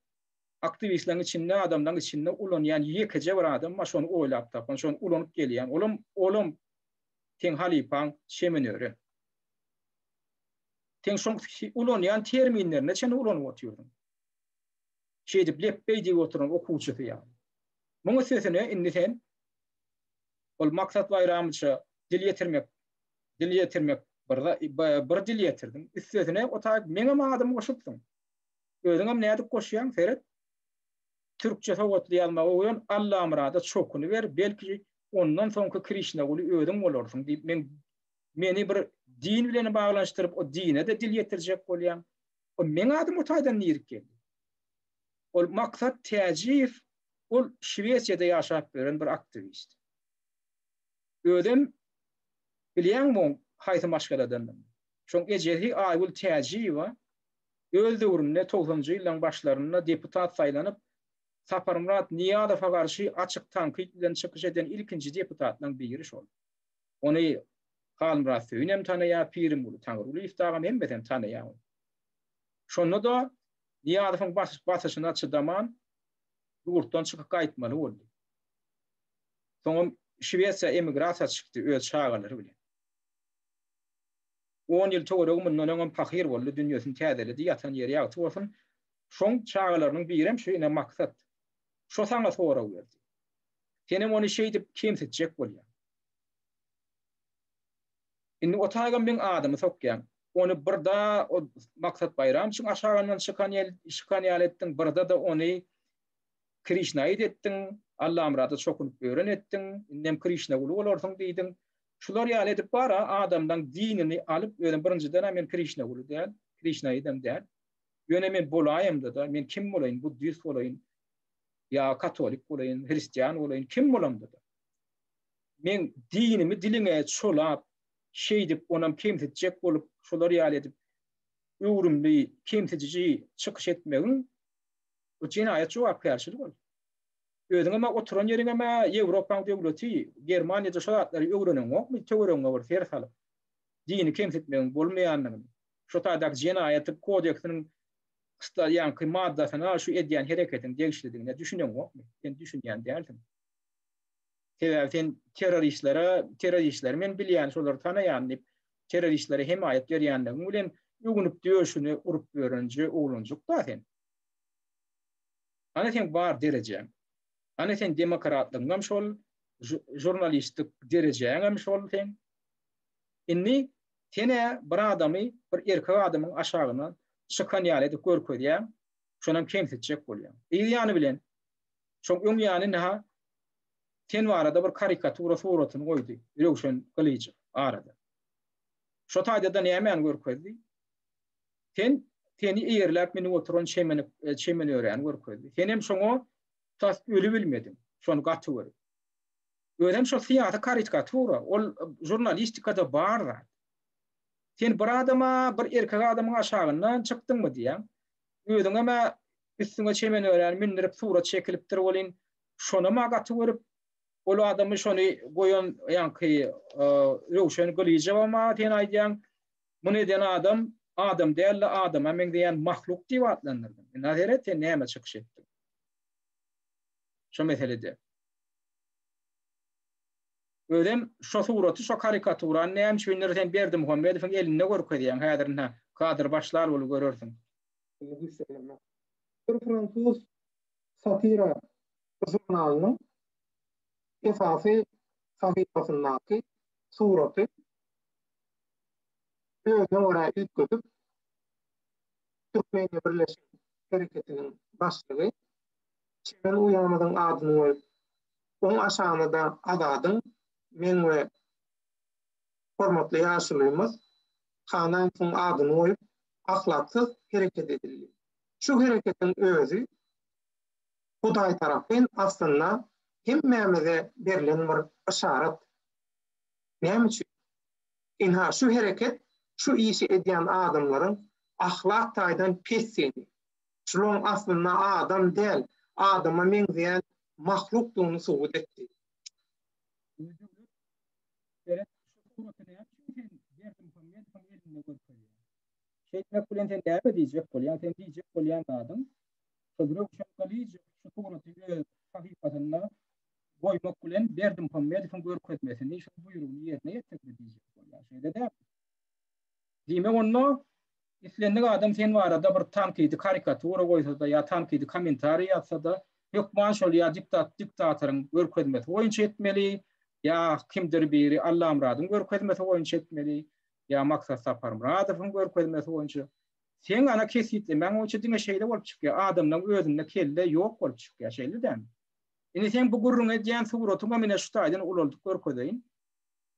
aktiwistleriň içinde, adamlaryň içinde ulanýan ýekeje bir adam bar, şony oýlap tapan, şony ulanyp gelýän. Olam, olam seň halypaň Çemenöre. Sen şoň ulanýan terminlerine çenli ulanyp otyrdyň. Şeýdip lepbeý diýip oturan okuwçysy ýaly. Muň üstesine indi sen ol Maksat Baýramyça dil ýetirmek, dil ýetirmek bir, bir dil ýetirdiň. Üstesine o taýyp meňem adymy goşupsyň. Özüňem nädip goşýaň, seret. Türkçe sowatly ýazmagy öwren, Allamyrada çokunyber, belki ondan soňky Krişnaguly özüň bolarsyň diýip men meni bir din bilen baglanyşdyryp o dine-de dil ýetirjek bolýaň. O meň adym o taýdan nirip geldi? Ol Maksat Täjiýew, ol Şwesiýada ýaşap ýören bir aktiwist. Özem bilýäňmi oň haýsy maşgaladandygyny? Şoň ejesi Aýgül Täjiýewa öz döwründe togsanjy ýyllaryň başlarynda deputat saýlanyp, Saparmyrat Nyýazowa garşy açyk tankyt bilen çykyş eden ilkinji deputatlaryň biri şol. Ony Halmyrat Söýünem tanaýar, Pirimguly Taňrygulyýew dagam hemmesem tanaýar ony. Şonda-da Nyýazowyň basyşyna çydaman, ýurtdan çykyp gaýtmaly boldy. Soňam Şwesiýa emigrasiýa çykdy öz çagalary bilen. On ýyl töweregi mundan öňem pahyr boldy, dünýesini täzeledi, ýatan ýeri ýagty bolsun. Şoň çagalarynyň birem şu ine Maksat. Şo saňa sorag berdi. Senem ony şeýdip kemsitjek bolýaň. Indi o taýgam meň adymy sokýaň. Ony birda o Maksat Baýramçyň aşagyndan çykan ýel, çykan ýaly etdiň, birda-da ony Krişnaid etdiň, Allamyrada çokunyp ýören etdiň, indem Krişnaguly bolarsyň diýdiň. Şular ýaly edip bara adamlaň dinini alyp, özem birinjiden-ä men Krişna guly däl, Krişnaidem däl. Ýöne men bolaýamda-da, men kim bolaýyn, buddist bolaýyn, ýa katolik bolaýyn, hristian bolaýyn, kim bolamda-da. Meň dinimi diliňe çolap, şeýdip onam kemsitjek bolup, şolar ýaly edip öwrümli, kemsidiji çykyş etmegiň bu jenaýat jogapkärçiligi ol. Özüňem-ä oturan ýeriňem-ä Ýewropaň döwleti, Germaniýada şo zatlary öwreneňokmy, töweregiňe bir ser salyp, dini kemsitmegiň bolmaýandygyny, şo taýdaky jenaýat kodeksiniň ýaňky maddasyna şu edýän hereketiň degişlidigine düşüneňokmy? Sen düşünýän dälsiň. Sebäbi sen terroristlere, terroristleri men bilýän, şolary tanaýan diýip, terroristlere hemaýat berýänligiň bilen öwünip döşüne urup ýörenje oglanjyk-da sen. Ana seň bar derejäň. Ana sen demokratlygyňam şol, žurnalistlik derejäňem şol seň. Indi sen-ä bir adamy, bir erkek adamyň aşagyna çykan ýaly edip görkezýäň, şonam kemsitjek bolýaň. Yz ýany bilen, şoň öň ýany ynha sen barada bir karikatura suratyny goýdy Röwşen Gylyjow arada. Şo taýda-da nämäni görkezdi? Sen seni eýerläp münüp oturan çemen çemenöräni görkezdi. Senem şoňa tas ölübilmediň. Şony gaty görüp. Özem şo syýasy karikatura, ol žurnalistikada bar zat. Sen bir adama, bir erkek adamyň aşagyndan çykdyňmy diýýäň. Özüňem-ä üstüňe çemenöräni mündürip surat çekilipdir welin, şonam-a gaty görüp, ol adamy şony goýan ýaňky Röwşen Gylyjowam-a sen aýdýaň, Muny eden adam, adam däl-de adama meňzeýän mahluk diýip atlandyrdyň. Ynha seret sen näme çykyş etdiň. Şo meselede. Özem şo suraty, şo karikaturany näme üçindir sen Berdimuhamedowyň elinde görkezýäň. Häzir ynha kadr başlar bolup görersiň. Bir fransuz satira žurnalynyň esasy sahypasyndaky suraty özüne görä üýtgedip, Türkmeniýa birleşen hereketiniň başlygy Çemen uýamyzyň adyny goýup, oň aşagyna-da Azadyň, meň we hormatly ýaşulymyz Hanamowyň adyny goýup, ahlaksyz hereket edildi. Şu hereketiň özi Hudaý tarapyn aslynda hemmämize berlen bir yşarat. Näme üçin? Ynha, şu hereket şu işi edýän adamlaryň ahlak taýdan pesdigini, şularyň aslynda adam däl, adama meňzeýän mahlukdygyny subut etdi. Döwlet, seret, şu suraty näme üçin sen Berdimuhamedowyň elinde görkezýäň? Şeýtmek bilen sen näme diýjek bolýaň? Sen diýjek bolýan zadyň, şol Röwşen Gylyjow şu suraty öz sahypasynda goýmak bilen Berdimuhamedowyň görkezmesini, şol buýrugyny ýerine ýetirdi diýjek bolýar. Şeýle dälmi? Diýmek onda islendik adam sen barada bir tankydy karikatura goýsa-da ýa tankydy kommentariý ýazsa-da, hökman şol ýa diktat diktatoryň görkezmesi boýunça etmeli, ýa kimdir biri Allamyradyň görkezmesi boýunça etmeli, ýa Maksat Saparmyradowyň görkezmesi boýunça. Seň ana kesgitlemäň boýunça diňe şeýle bolup çykýar. Adamlaryň özünde kelle ýok bolup çykýar, şeýle dälmi? Indi seň bu gürrüň edýän suratyňam ine şu taýdan ulaldyp görkezeýin.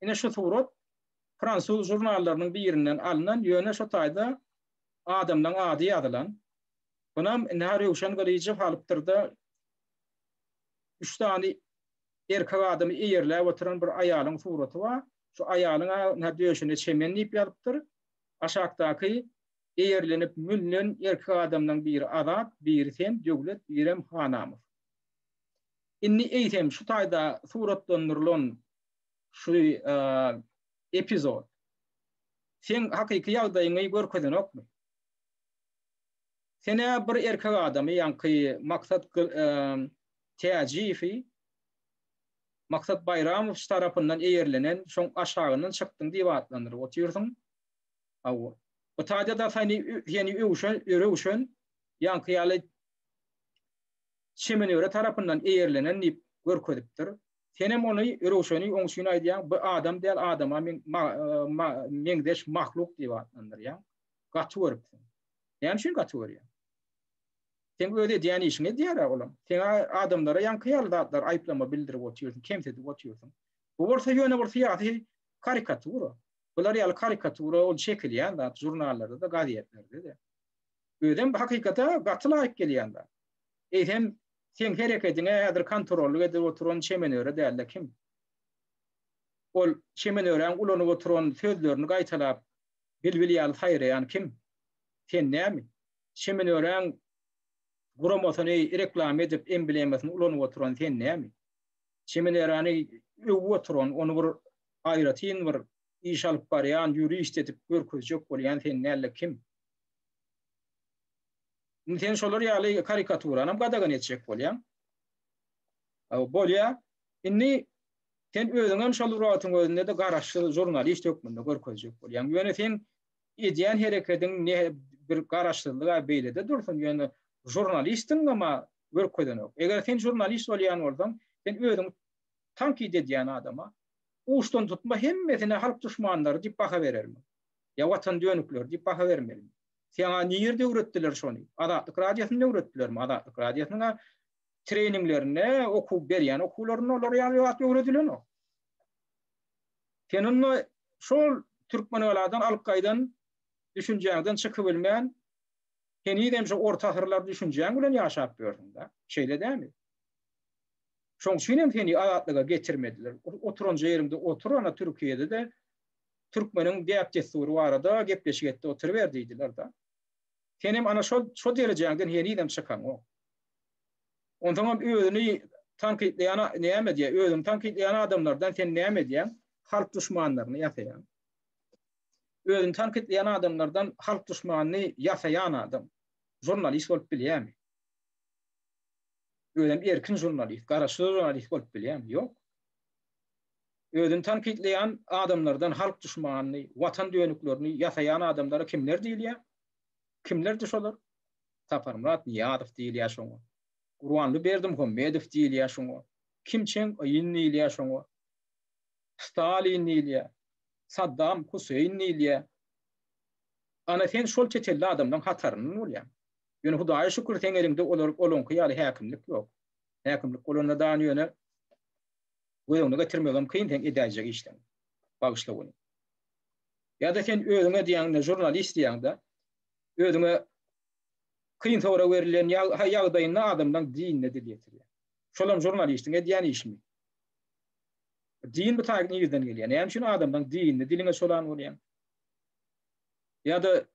Ine şu surat fransuz žurnallarynyň birinden alnan, ýöne şu taýda adamlaň ady ýazylan. Bunam ine Röwşen Gylyjow alypdyr-da, üç sany erkek adamy eýerläp oturan bir aýalyň suraty bar. Şu aýalyň ine döşüne çemen diýip ýazypdyr. Aşakdaky eýerlenip münlen erkek adamlaň biri Azat, biri sen, Döwlet, birem Hanamow. Indi eýsem şu taýda suratlandyrylan şu epizod seň hakyky ýagdaýyňy görkezenokmy? Sen-ä bir erkek adamy, ýaňky Maksat Täjiýewi Maksat Baýramow tarapyndan eýerlenen, şoň aşagyndan çykdyň diýip atlandyryp otyrsyň. Hawa. Bu taýda-da seni seni öwşen, röwşen ýaňky ýaly Çemenöre tarapyndan eýerlenen diýip görkezipdir. Senem ony Röwşeni oň üçin aýdýaň, bu adam däl, adama meňzeş mahluk diýip atlandyrýaň. Gaty görüpsiň. Näme üçin gaty görýäň? Seň öz edýän işiňi edýär-ä olam. Sen adamlara ýaňky ýaly zatlar aýyplama bildirip otyrsyň, kemsidip otyrsyň. Bu bolsa ýöne bir syýasy. Karikatura. Bular ýaly karikatura ol çekilýän zat žurnallarda-da, gazetlerde-de. Özem hakykata gaty laýyk gelýän zat. Eýsem, seň herekediňe häzir kontrollyk edip oturan çemenöre däl-de kim? Ol çemenöräň ulanyp oturan sözlerini gaýtalap, bilbil ýaly saýraýan kim? Sen näme? Çemenöräň guramasyny reklama edip, emblemasyny ulanyp oturan sen näme? Çemenöräni öwüp oturan, ony bir aýratyn bir iş alyp barýan ýurist edip görkezjek bolýan sen däl-de kim? Indi sen şolar ýaly karikaturanam gadagan etjek bolýaň. Bolýa. Indi sen özüňem şol bir wagtyň özünde-de garaşsyz žurnalist hökmünde görkezjek bolýaň. Ýöne sen edýän herekediň ne bir garaşsyzlyga beýlede dursun, ýöne žurnalistiňem görkezenok. Eger sen žurnalist bolýan bolsaň, sen özüňi tankyt edýän adama uçdan tutma hemmesine halk duşmanlary diýip baha berermiň? Ýa watan dönükleri diýip baha bermelimi? Saňa nirde öwretdiler şony? Azatlyk radiosynda öwretdilermi? Azatlyk radiosynyň treninglerinde, okuw berýän okuwlarynda olar ýaly zat öwredilenok. Sen onda şol Türkmenogaladan alyp gaýdan düşünjäňden çykybilmän, henizem şu orta asyrlar düşünjäň bilen ýaşap ýörsüň-dä. Şeýle dälmi? Şoň üçin hem seni azatlyga getirmediler. Oturanja ýeriňde otur, ana Türkiýede-de türkmeniň däp-dessury barada gepleşik etdi oturyber diýdiler-de. Senem ana şol şo derejäňden henizem çykaňok. Onsoňam özüni tankytlaýan näme diýýär? Özüni tankytlaýan adamlardan sen näme edýäň? Halk duşmanlaryny ýasaýaň. Özüni tankytlaýan adamlardan halk duşmanyny ýasaýan adam žurnalist bolup bilýärmi? Özem erkin žurnalist, garaşsyz žurnalist bolup bilýärmi? Ýok. Özüni tankytlaýan adamlardan halk duşmanyny, watan dönüklerini ýasaýan adamlara kimler diýilýär? Kimlerdi şolar? Saparmyrat Nyýazow diýilýär şoňa. Gurbanly Berdimuhamedow diýilýär şoňa. Kim Çen Yn diýilýär şoňa. Stalin diýilýär. Saddam Huseýn diýilýär. Ana sen şol tetelli adamlaň hataryndan bolýaň. Ýöne Hudaýa şükür seň eliňde olar olaňky ýaly häkimlik ýok. Häkimlik bolanda dan ýöne göz öňüne getirmegem kyn seň edäýjek işleň. Bagyşla ony. Ýa-da sen özüňe diýýäňde žurnalist diýýäňde özüňe kyn sorag berilen ýagdaýynda adamlaň dinine dil ýetirýär. Şolam žurnalistiň edýän işimi? Din bu taýy nirden gelýär? Näme üçin adamlaň dinini diliňe çolan bolýaň? Ýa-da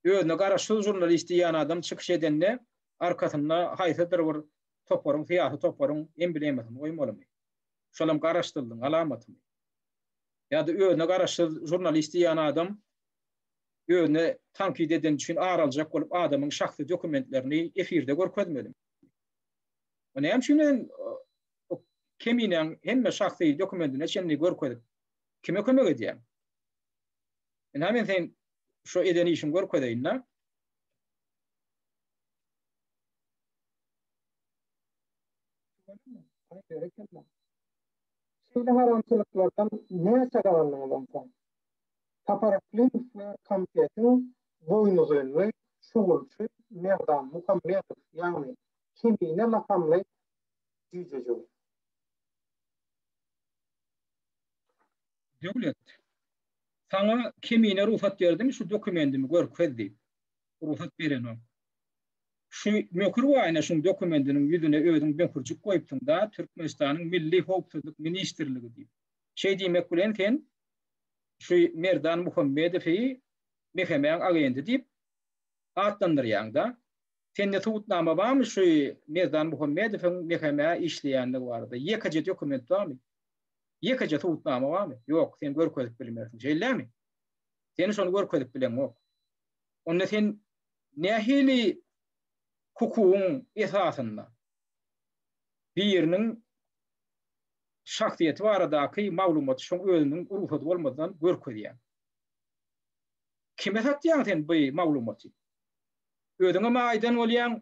özüne garaşsyz žurnalist diýýän adam çykyş edende arkasynda haýsydyr bir toparyň, syýasy toparyň emblemasyny goýmalymy? Şolam garaşsyzlygyň alamatymy? Ýa-da özüne garaşsyz žurnalist diýýän adam özüne tankyt edeni üçin ar aljak bolup adamyň şahsy dokumentlerini efirde görkezmelimi? O näme üçin men Keminäň hemme şahsy dokumentine çenli görkezip kime kömek edýäň? Ynha men sen şu eden işiňi görkezeýin-de. Aý berekella. Şeýle haramçylyklardan näçe gazandyňyz onsoň? Sapar Yklymow we komitetiň boýnuzynly şugulçy Merdan Muhammedow, ýagny Kemine lakamly jüýjejigi. Döwlet, saňa Kemine rugsat berdimi şu dokumendimi görkez diýip. Rugsat berenok. Şu möhür baýyna şuň dokumendiniň ýüzüne özüň möhürjik goýupsyň-da, Türkmenistanyň Milli howpsuzlyk ministrligi diýip. Şeý diýmek bilen sen şu Merdan Muhammedowy MHM-iň agenti diýip atlandyrýaň-da. Sende subutnama barmy şu Merdan Muhammedowyň MHM-e işleýändigi barada? Ýekeje dokument barmy? Ýekeje subutnama barmy? Ýok, sen görkezip bilmersiň. Şeýlemi? Sen şony görkezip bileňok. Onda sen nähili hukugyň esasynda biriniň şahsyýeti baradaky maglumaty şoň özüniň rugsady bolmazdan görkezýäň? Kime satýaň sen bu maglumaty? Özüňem aýdan bolýaň,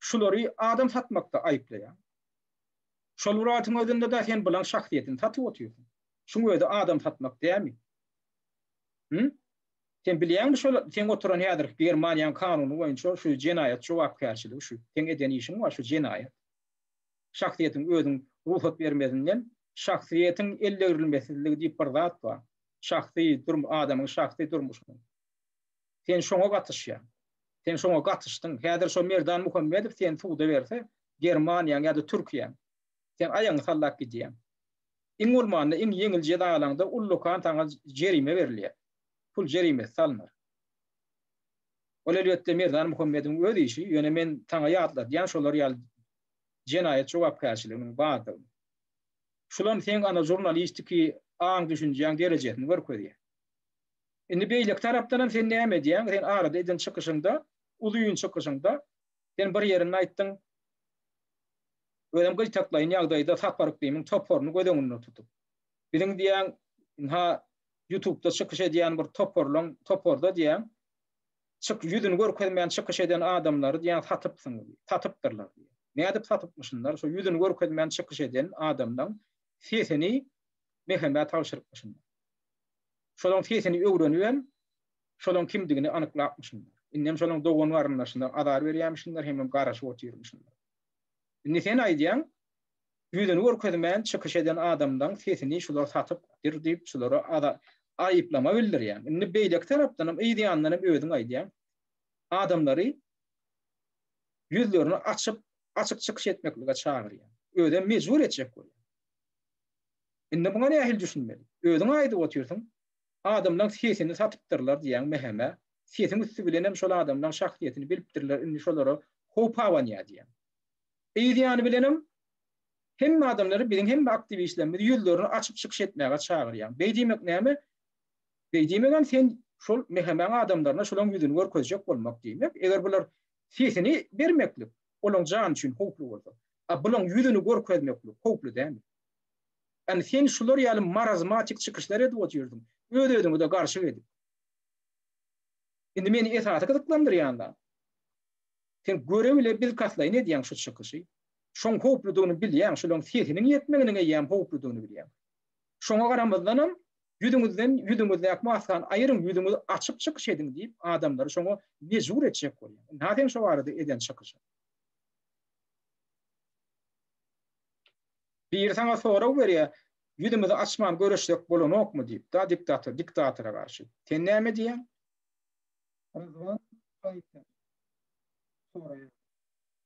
şulary adam satmakda aýyplaýaň. Şol bir wagtyň özünde-de sen bulaň şahsyýetini satyp otyrsyň. Şuň özi adam satmak dälmi? Hü? Sen bilýäňmi şol seň oturan häzirki Germaniýaň kanuny boýunça şu jenaýat jogapkärçiligi şu seň eden işiň bar şu jenaýat. Şahsyýetiň özüň. rugsat bermezinden şahsyýetiň eldegrilmesizligi diýip bir zat bar. Şahsy durm adamyň şahsy durmuşynyň. Sen şoňa gatyşýaň. Sen şoňa gatyşdyň. Häzir şo Merdan Muhammedow seni suda berse, Germaniýaň ýa-da Türkiýäň. Sen aýagyňy sallap gidýäň. Iň bolmanda iň ýeňil jeza alaňda ullakan saňa jerime berilýär. Pul jerimesi salynar. Ol elbetde Merdan Muhammedowyň öz işi, ýöne men saňa ýatladýan şolar ýaly jenaýat jogapkärçiliginiň bardygyny. Şulam seň ana žurnalistiki aň-düşünjäň derejesini görkezýär. Indi beýleki tarapdanam sen näme edýäň? Sen arada eden çykyşyňda, uzyn çykyşyňda sen bir ýerinde aýtdyň, özem gyýtaklaýyn ýagdaýda Sapar Yklymyň toparyny göz öňünde tutup. Biziň diýýäň, ynha ýutubda çykyş edýän bir toparlaň, toparda diýýäň, çyk ýüzüni görkezmän çykyş eden adamlary diýýäň satypsyňyz, satypdyrlar diýýäň. Nädip satypmyşynlar? Şo ýüzüni görkezmän çykyş eden adamlaň sesini MHM-ä tabşyrypmyşynlar. Şolaň sesini öwrenibem, şolaň kimdigini anyklapmyşynlar. Indem şolaň dogan-garyndaşyna azar berýärmişinler hemem garaşyp otyrmyşynlar. Indi sen aýdýaň, ýüzüni görkezmän çykyş eden adamlaň sesini şular satypdyr diýip şulara aýyplama bildirýäň. Indi beýleki tarapdanam yz ýanyndanam özüň aýdýaň, adamlary ýüzlerini açyp, açyk çykyş etmeklige çagyrýaň. Özem mejbur etjek bolýaň. Indi muňa nähili düşünmeli? Özüň aýdyp otyrsyň, adamlaň sesini satypdyrlar diýýäň MHM-ä. Sesiň üsti bilenem şol adamlaň şahsyýetini bilipdirler, indi şolara howp abanýar diýýäň. Yz ýany bilenem hemme adamlary biziň hemme aktiwistlerimizi ýüzlerini açyp çykyş etmäge çagyrýaň. Beý diýmek näme? Beý diýmegem sen şol MHM-iň adamlaryna şolaň ýüzüni görkezjek bolmak diýmek. Eger bular sesini bermeklik olaň jany üçin howply bolsa, a bulaň ýüzüni görkezmeklik howply dälmi? Ýani sen şular ýaly marazmatik çykyşlar edip otyrdyň. Öz-özüňe-de garşy edip. Indi meni esasy gyzyklandyrýan zat, sen göre-bile bilkastlaýyn edýäň şu çykyşy. Şoň howpludygyny bilýäň, şolaň sesiniň ýetmeginiň eýýäm howpludygyny bilýäň. Şoňa garamazdanam, ýüzüňizden ýüzüňizdäki maskany aýyryň, ýüzüňizi açyp çykyş ediň diýip, adamlary şoňa mejbur etjek bolýaň. Ynha seň şo barada eden çykyşyň. Biri saňa sorag berýär, ýüzümizi açman göreşsek bolanokmy diýip, da diktator, diktatora garşy. Sen näme diýýäň? Ryzwan Gaýtar soraýar.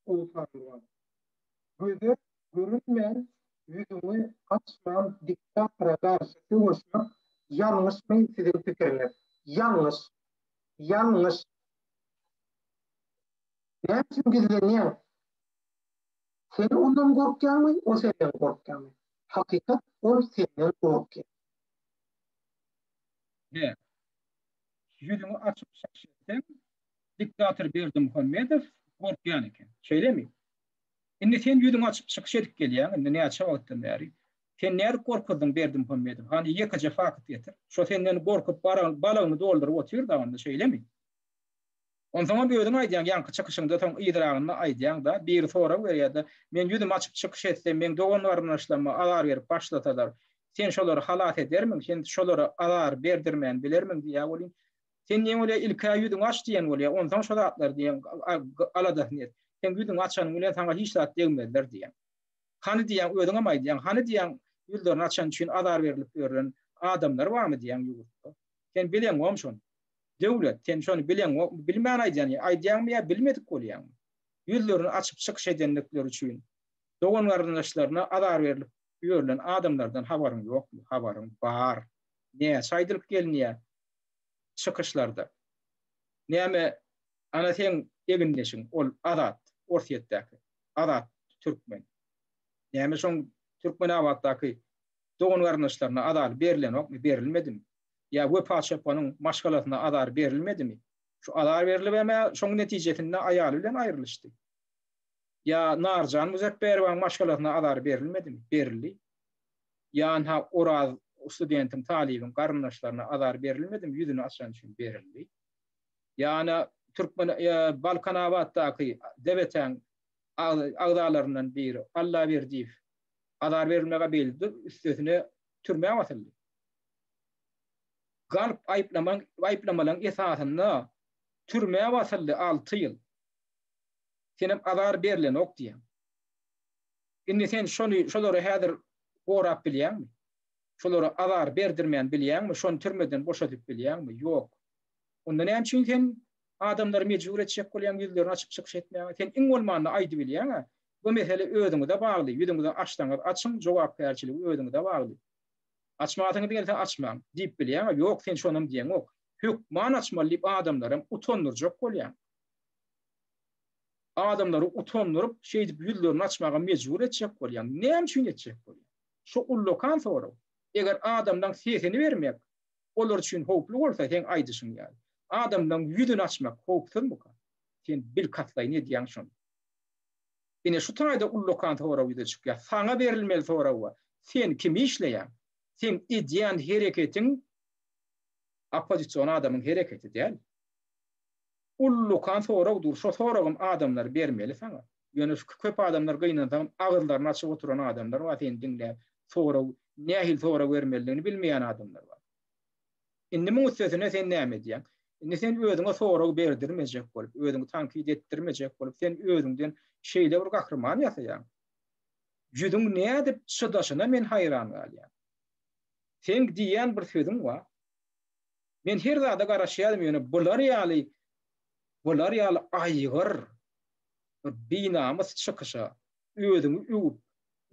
Oguzhan Gurban. Göze görünmän, ýüzüňi açman diktatora garşy söweşmek ýalňyşmy siziň pikiriňiz? Ýalňyş. Ýalňyş. Näme üçin gizlenýäň? Sen ondan gorkýaňmy, o senden gorkýarmy? Hakykat, ol senden gorkýar. Hä. Ýüzüňi açyp çykyş etseň, diktator Berdimuhamedow gorkýan eken. Şeýlemi? Indi sen ýüzüňi açyp çykyş edip gelýäň, indi näçe wagtdan bäri. Sen nädip gorkuzdyň Berdimuhamedowy? Hany ýekeje fakt getir. Şo senden gorkup balagyny dolduryp otyr da onda, şeýlemi? Onsoňam özüň aýdýaň, ýaňky çykyşyňda soň yzragynda aýdýaň-da, biri sorag berýär-de, men ýüzümi açyp çykyş etsem, meň dogan-garyndaşlaryma azar berip başlasalar, sen şolary halas edermiň, sen şolara azar berdirmän bilermiň diýýär welin, sen diýen bolýar, ilk-ä ýüzüňi aç diýen bolýar, onsoň şo zatlary diýen aladasyny et. Sen ýüzüňi açanyň bilen saňa hiç zat degmezler diýýär. Hany diýýäň, özüňem aýdýaň, hany diýýäň, ýüzlerini açany üçin azar berlip ýörlen adamlar barmy diýýäň ýurtda. Sen bileňokmy şony? Döwlet, sen şony bileňokmy, bilmän aýdýan, aýdýaňmy ýa bilmedik bolýaňmy? Ýüzlerini açyp çykyş edendikleri üçin dogan-garyndaşlaryna azar berlip ýörlen adamlardan habaryň ýokmy? Habaryň bar. Näçe aýdylyp gelinýär çykyşlarda. Näme, ana seň egindeşiň, ol Azat, Orsýetdäki Azat türkmen. Näme şoň Türkmenabatdaky dogan-garyndaşlaryna azar berlenokmy, berilmedimi? Ýa Wepa çopanyň maşgalasyna azar berilmedimi? Şu azar berlibem-ä şoň netijesinde aýaly bilen aýrylyşdy. Ýa Narjan Muzepberowaň maşgalasyna azar berilmedimi? Berildi. Ýa ynha Oraz studentiň, talybyň garyndaşlaryna azar berilmedimi? Ýüzüni açany üçin berildi. Ýa ana Türkmen Balkanabatdaky DBT-niň agzalaryndan biri Allaberdiýew azar berilmeg-ä beýlede, üstesine türmä basyldy. Galp aýyplamaň aýyplamalaryň esasynda türmä basyldy 6 ýyl. Senem azar berlenok diýýäň. Indi sen şony şolary häzir gorap bilýäňmi? Şolara azar berdirmän bilýäňmi? Şony türmeden boşadyp bilýäňmi? Ýok. Onda näme üçin sen adamlary mejbur etjek bolýaň ýüzlerini açyp çykyş etmäge? Sen iň bolmanda aýdybilýäň-ä, bu mesele özüňize bagly, ýüzüňizi açsaňyz açyň, jogapkärçiligi özüňize bagly. Açmasyňyz gelse açmaň diýip bilýäň-ä, ýok sen şonam diýeňok. Hökman açmaly diýip adamlaram utandyrjak bolýaň. Adamlary utandyryp, şeýdip ýüzlerini açmaga mejbur etjek bolýaň. Näme üçin etjek bolýaň? Şu ullakan sorag. Eger adamlaň sesini bermek olar üçin howply bolsa, seň aýdyşyň ýaly, adamlaň ýüzüni açmak howpsuzmyka? Sen bilkastlaýyn edýäň şony. Ine şu taýda ullakan sorag ýüze çykýar. Saňa berilmeli sorag bar. Sen kimi işleýäň? Seň edýän hereketiň oppozision adamyň hereketi däl. Ullakan sorag dur. Şo soragam adamlar bermeli saňa. Ýöne şu köp adamlar gynansagam agyzlaryny açyp oturan adamlar bar seni diňläp sorag nähili sorag bermelidigini bilmeýän adamlar bar. Indi muň üstesine sen näme edýäň? Indi sen özüňe sorag berdirmejek bolup, özüňi tankyt etdirmejek bolup, sen özüňden şeýle bir gahryman ýasaýaň. Ýüzüň nädip çydaşyna men haýran galýan. Seň diýýän bir sözüň bar. Men her zada garaşýardym ýöne bular ýaly bular ýaly aýgyr bir binamys çykyşa özüňi öwüp,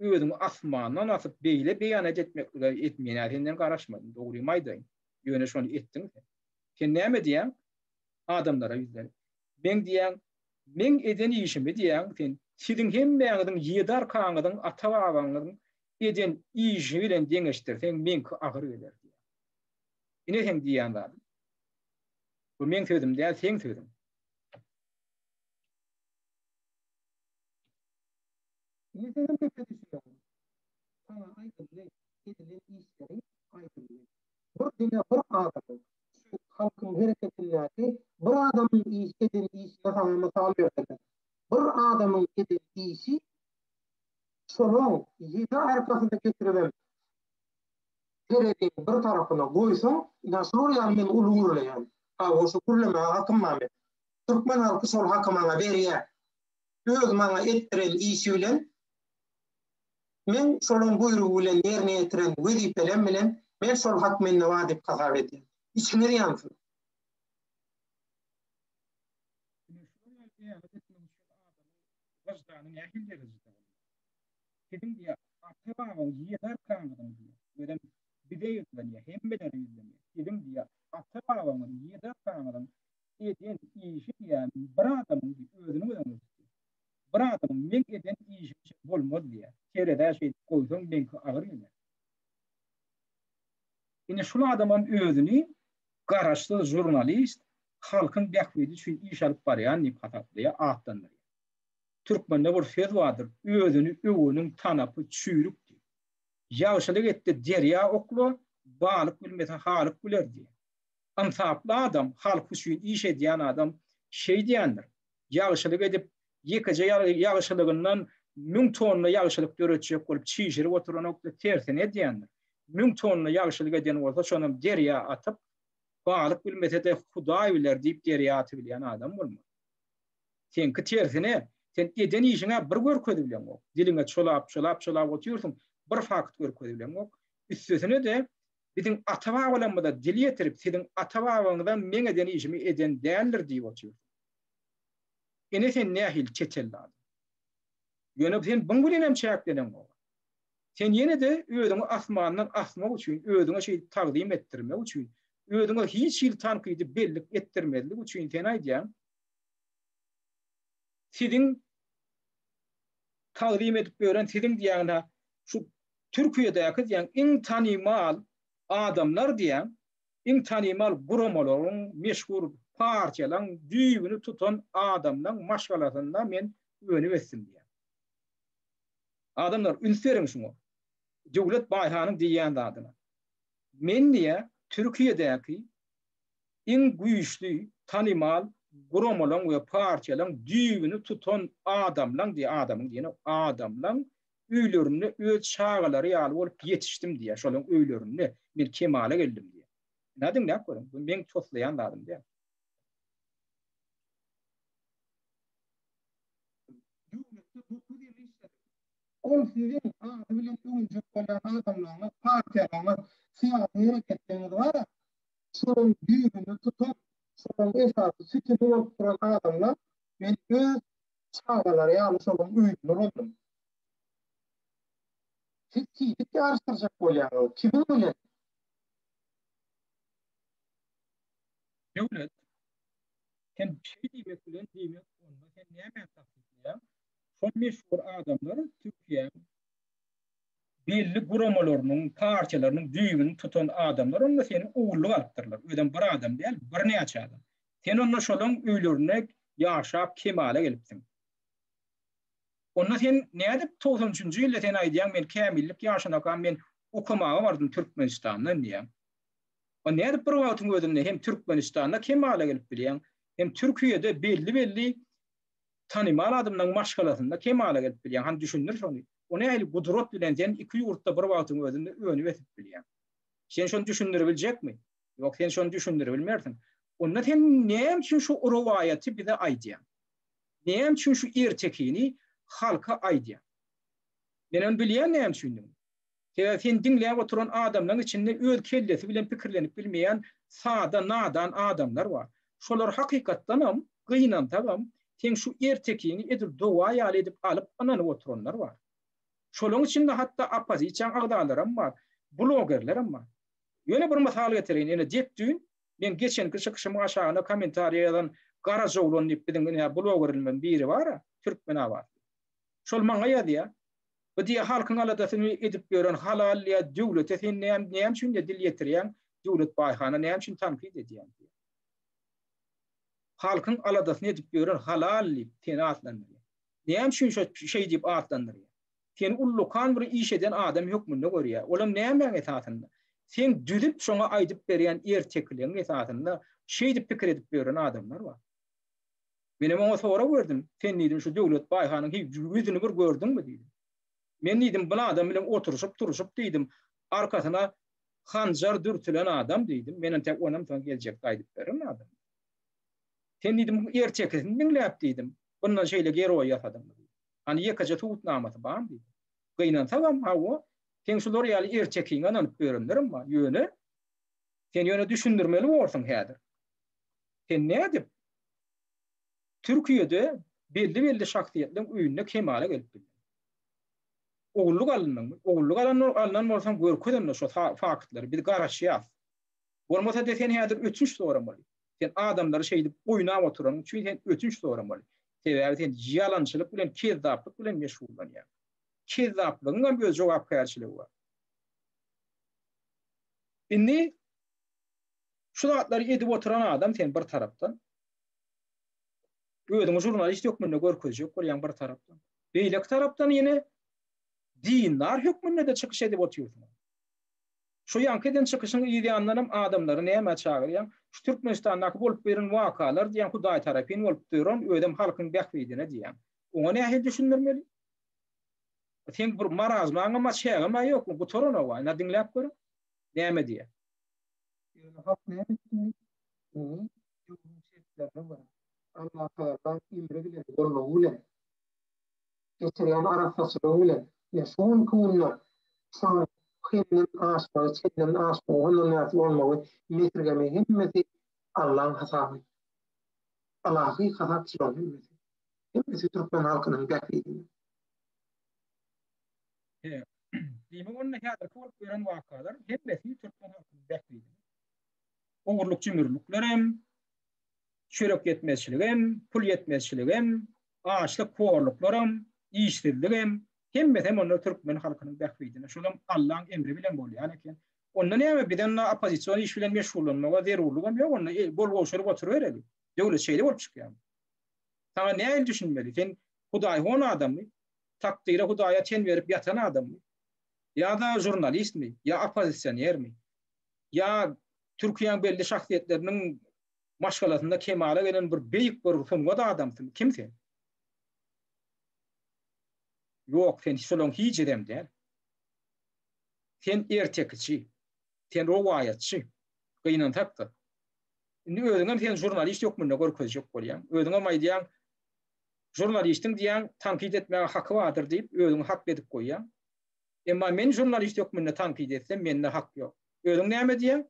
özüňi asmandan asyp beýle beýanat etmeklige et men-ä senden garaşmadym dogrymy aýdaýyn. Ýöne şony etdiň sen. Sen näme diýýäň? Adamlara ýüzlenip. Meň diýýäň, meň eden işimi diýýäň sen siziň hemmäňiziň ýedi arkaňyzyň ata-babaňyzyň eden işi bilen deňeşdirseň meňki agyr geler diýýäň. Ine seň diýýän zadyň. Bu meň sözüm däl, seň sözüň. Ine senem gepe düşýäň. Saňa aýdyldy, edilen işleriň aýdyldy. Bir diňe bir adamyň, şu halkyň hereketindäki bir adamyň iş eden işine saňa mysal berdiler. Bir adamyň eden işi şolaň ýedi arkasyna getiribem tereziniň bir tarapyna goýsaň, ynha şular ýaly men uly gürleýän. Hawa, şu gürlemäge hakym bar meniň. Türkmen halky şol haky maňa berýär. Öz maňa etdiren işi bilen, men şolaň buýrugy bilen ýerine ýetiren wezipelem bilen men şol hak mende bar diýip hasap edýän. Içiňiz ýansyn. Ine şular ýaly beýanat etmek üçin adamyň wyždany nähili derejede bolmaly? Siziň diýýär, ata-babaň ýedi arkaňyzyň diýýär. Özem bize ýüzlenýär, hemmelere ýüzlenýär. Siziň diýýär, ata-babaňyz ýedi arkaňyzyň eden işi diýýär, bir adamyň diýip, özüni göz öňünde tutýar. Bir adamyň meň eden işimçe bolmaz diýýär. Terezä şeýdip goýsaň, meňki agyr geler. Ine şul adamam özüni garaşsyz žurnalist, halkyň bähbidi üçin iş alyp barýan diýip hasaplaýar, atlandyrýar. Türkmende bir söz bardyr, özüni öweniň tanapy çüýrük diýip. Ýagşylyk etde derýa okla, balyk bilmese halyk biler diýip. Ynsaply adam, halky üçin iş edýän adam şeýdýändir. Ýagşylyk edip, ýekeje ýagşylygyndan müň tonna ýagşylyk döretjek bolup çişirip oturanok-da, tersine edýändir. Müň tonna ýagşylyk eden bolsa, şonam derýa atyp, balyk bilmese-de Hudaý biler diýip derýa atybilýän adam bolmaly. Seňki tersine, sen eden işiň-ä bir görkezibileňok. Diliňe çolap, çolap, çolap otyrsyň, bir fakt görkezibileňok. Üstesine-de, biziň ata-babalarymyza dil ýetirip, siziň ata-babaňyzam meň eden işimi eden däldir diýip otyrsyň. Ine sen nähili çetelli adam. Ýöne sen buň bilenem çäkleneňok. Sen ýene-de özüňi asmandan asmak üçin, özüňe şeýdip tagzym etdirmek üçin, özüňe hiç hili tankydy bellik etdirmezlik üçin sen aýdýaň, Siziň tagzym edip ýören siziň diýýäň-hä, şu Türkiýedäki diýýäň iň tanymal adamlar diýýäň, iň tanymal guramalaryň, meşhur partiýalaryň düýbüni tutan adamlaň maşgalasynda men önüp ösdüm diýýäň. Adamlar üns beriň şuňa. Döwlet Baýhanyň diýýän zadyna. Men diýýä Türkiýedäki iň güýçli tanymal guramalaň we partiýalaň düýbüni tutan adamlaň diýýä, adamyň diýenok, adamlaň öýlerinde öz çagalary ýaly bolup ýetişdim diýýä, şolaň öýlerinde men kemala geldim diýýä. Ynha diňläp görüň, bu meň toslaýan zadym däl. Döwletde 9 ýyl işledim. Ol siziň ady bilen öwünjek bolýan adamlaryňyz, partiýalaryňyz, syýasy hereketleriňiz bar-a, şolaryň düýbüni tutan, şolaryň esasy sütüni bolup duran adamlar, men öz çagalary ýaly şolaryň öýünde boldum. Siz tizlik ýaryşdyrjak bolýaňyz, kimiň bilen? Döwlet, sen şeý diýmek bilen, diýmek, onda sen nämäni tassyklaýaň? Şol meşhur adamlar Türkiýäň belli guramalarynyň, partiýalarynyň düýbüni tutan adamlar onda seni ogullyk alypdyrlar. Özem bir adam däl, birnäçe adam. Sen onda şolaň öýlerinde ýaşap kemala gelipsiň. Onda sen nädip 93 üçünji ýylda sen aýdýaň men kämillik ýaşynakam men okamaga bardym Türkmenistandan diýýäň. O nädip bir wagtyň özünde hem Türkmenistanda kemala gelip bilýäň, hem Türkiýede belli-belli tanymal adamlaryň maşgalasynda kemala gelip bilýäň. Hany düşündir şony. O nähili gudrat bilen sen iki ýurtda bir wagtyň özünde önüp ösüp bilýäň. Sen şony düşündiribiljekmi? Ýok, sen şony düşündiribilmersiň. Onda sen näme üçin şu rowaýaty bize aýdýaň? Näme üçin şu ertekini halka aýdýaň? Men ony bilýän näme üçindigini. Sebäbi seni diňläp oturan adamlaryň içinde öz kellesi bilen pikirlenip bilmeýän sada, nadan adamlar bar. Şolar hakykatdanam, gynansagam, seň şu ertekiňi edil doga ýaly edip alyp ynanyp oturanlar bar. Şolaryň içinde hatda oppozisiýaň agzalaram bar, blogerlerem bar. Ýöne bir mysal getireýin, ine dek düýn meň geçenki çykyşymyň aşagyna kommentariýa ýazan Garajaoglan diýip biziň ine blogerlerimiziň biri bar-a, türkmenabatly. Şol maňa ýazýar, Bu diýýär halkyň aladasyny edip ýören halal diýýär döwlete sen näme näme üçin diýýär dil ýetirýäň Döwlet Baýhana näme üçin tankyt edýäň diýýär. Halkyň aladasyny edip ýören halal diýip seni atlandyrýar. Näme üçin şo şeý diýip atlandyrýar? Seni ullakan bir iş eden adam hökmünde görýär. Olam nämäň esasynda? Seň düzüp şoňa aýdyp berýän ertekileň esasynda şeýdip pikir edip ýören adamlar bar. Menem oňa sorag berdim, Sen diýdim, şu Döwlet Baýhanyň hiç ýüzüni bir gördüňmi diýdim. Men diýdim, bu adam bilen oturyşyp-turuşyp diýdim, arkasyna hanjar dürtülen adam diýdim. Men entek onam soň geljekde aýdyp bererin adam. Sen diýdim, bu ertekisini diňläp diýdim, bundan şeýle geroý ýasadyňmy diýdim. Hany ýekeje subutnamasy barmy diýdim. Gynansagam, hawa, seň şular ýaly ertekiňe ynanyp ýörenlerim bar. Ýöne, sen ýöne düşündirmeli borsuň häzir. Sen nädip Türkiýede belli-belli şahsyýetleň öýünde kemala gelip bildiň? Ogullyk alyndyňmy? Ogullyk alan alnan bolsaň görkez onda şo faktlary. Biz garaşýas. Bolmasa-da sen häzir ötünç soramaly. Sen adamlary şeýdip oýnap oturanyň üçin sen ötünç soramaly. Sebäbi sen ýalançylyk bilen, kezzaplyk bilen meşgullanýaň. Kezzaplygyň hem öz jogapkärçiligi bar. Indi Şu zatlary edip oturan adam sen bir tarapdan. Özüňi žurnalist hökmünde görkezjek bolýaň bir tarapdan. Beýleki tarapdan ýene dindar hökmünde-de çykyş edip otyrsyň. Şu ýaňky eden çykyşyň yz ýanyndanam adamlary nämä çagyrýaň? Şu Türkmenistandaky bolup beren wakalar diýýäň Hudaý tarapyn bolup duran, özem halkyň bähbidine diýýäň. Oňa nähili düşündirmeli? Seň bir marazmaňam-a çägem-ä ýok, gutaranok-a. Ynha diňläp görüň. Näme diýýär? Ýöne halk näme etsin? Indi döwrüň şertlerine görä, Allatagalaň emri bilen, goldawy bilen, geçirýän arassaçylygy bilen, ine şu günki günde şonuň henden aşmagy, çenden aşmagy, hondan bärsi bolmagy, mesirgemegi hemmesi Allaň hasaby. Ylahy hasap şularyň hemmesi. Hemmesi türkmen halkynyň bähbidine. He. Diýmek onda häzirki bolup ýören wakalar hemmesi türkmen halkynyň bähbidine. Ogurlyk-jümürliklerem, çörek ýetmezçiligem, pul ýetmezçiligem, açlyk, horluklaram, işsizligem, hemmesem onda türkmen halkynyň bähbidine. Şolam Allaň emri bilen bolýan eken. Onda näme biz onda oppozision iş bilen meşgullanmaga zerurlygam ýok onda gol gowşuryp oturybereli. Döwlet şeýle bolup çykýarmy? Saňa nähili düşünmeli? Sen hudaýhon adammy? Takdyra Hudaýa ten berip ýatan adammy? Ýa-da žurnalistmi? Ýa oppozisionermi? Ýa Türkiýäň belli şahsyýetleriniň maşgalasynda kemala gelen bir beýik bir sungat adamsymy? Kim sen? Ýok, sen şolaň hijesem däl. Sen ertekiçi. Sen rowaýatçy. Gynansak-da. Indi özüňem sen žurnalist hökmünde görkezjek bolýaň. Özüňem aýdýaň, Žurnalistiň diýýäň tankyt etmäge haky bardyr diýip özüňi hakly edip goýýaň. Emma men žurnalist hökmünde tankyt etsem mende hak ýok. Özüň näme diýýäň?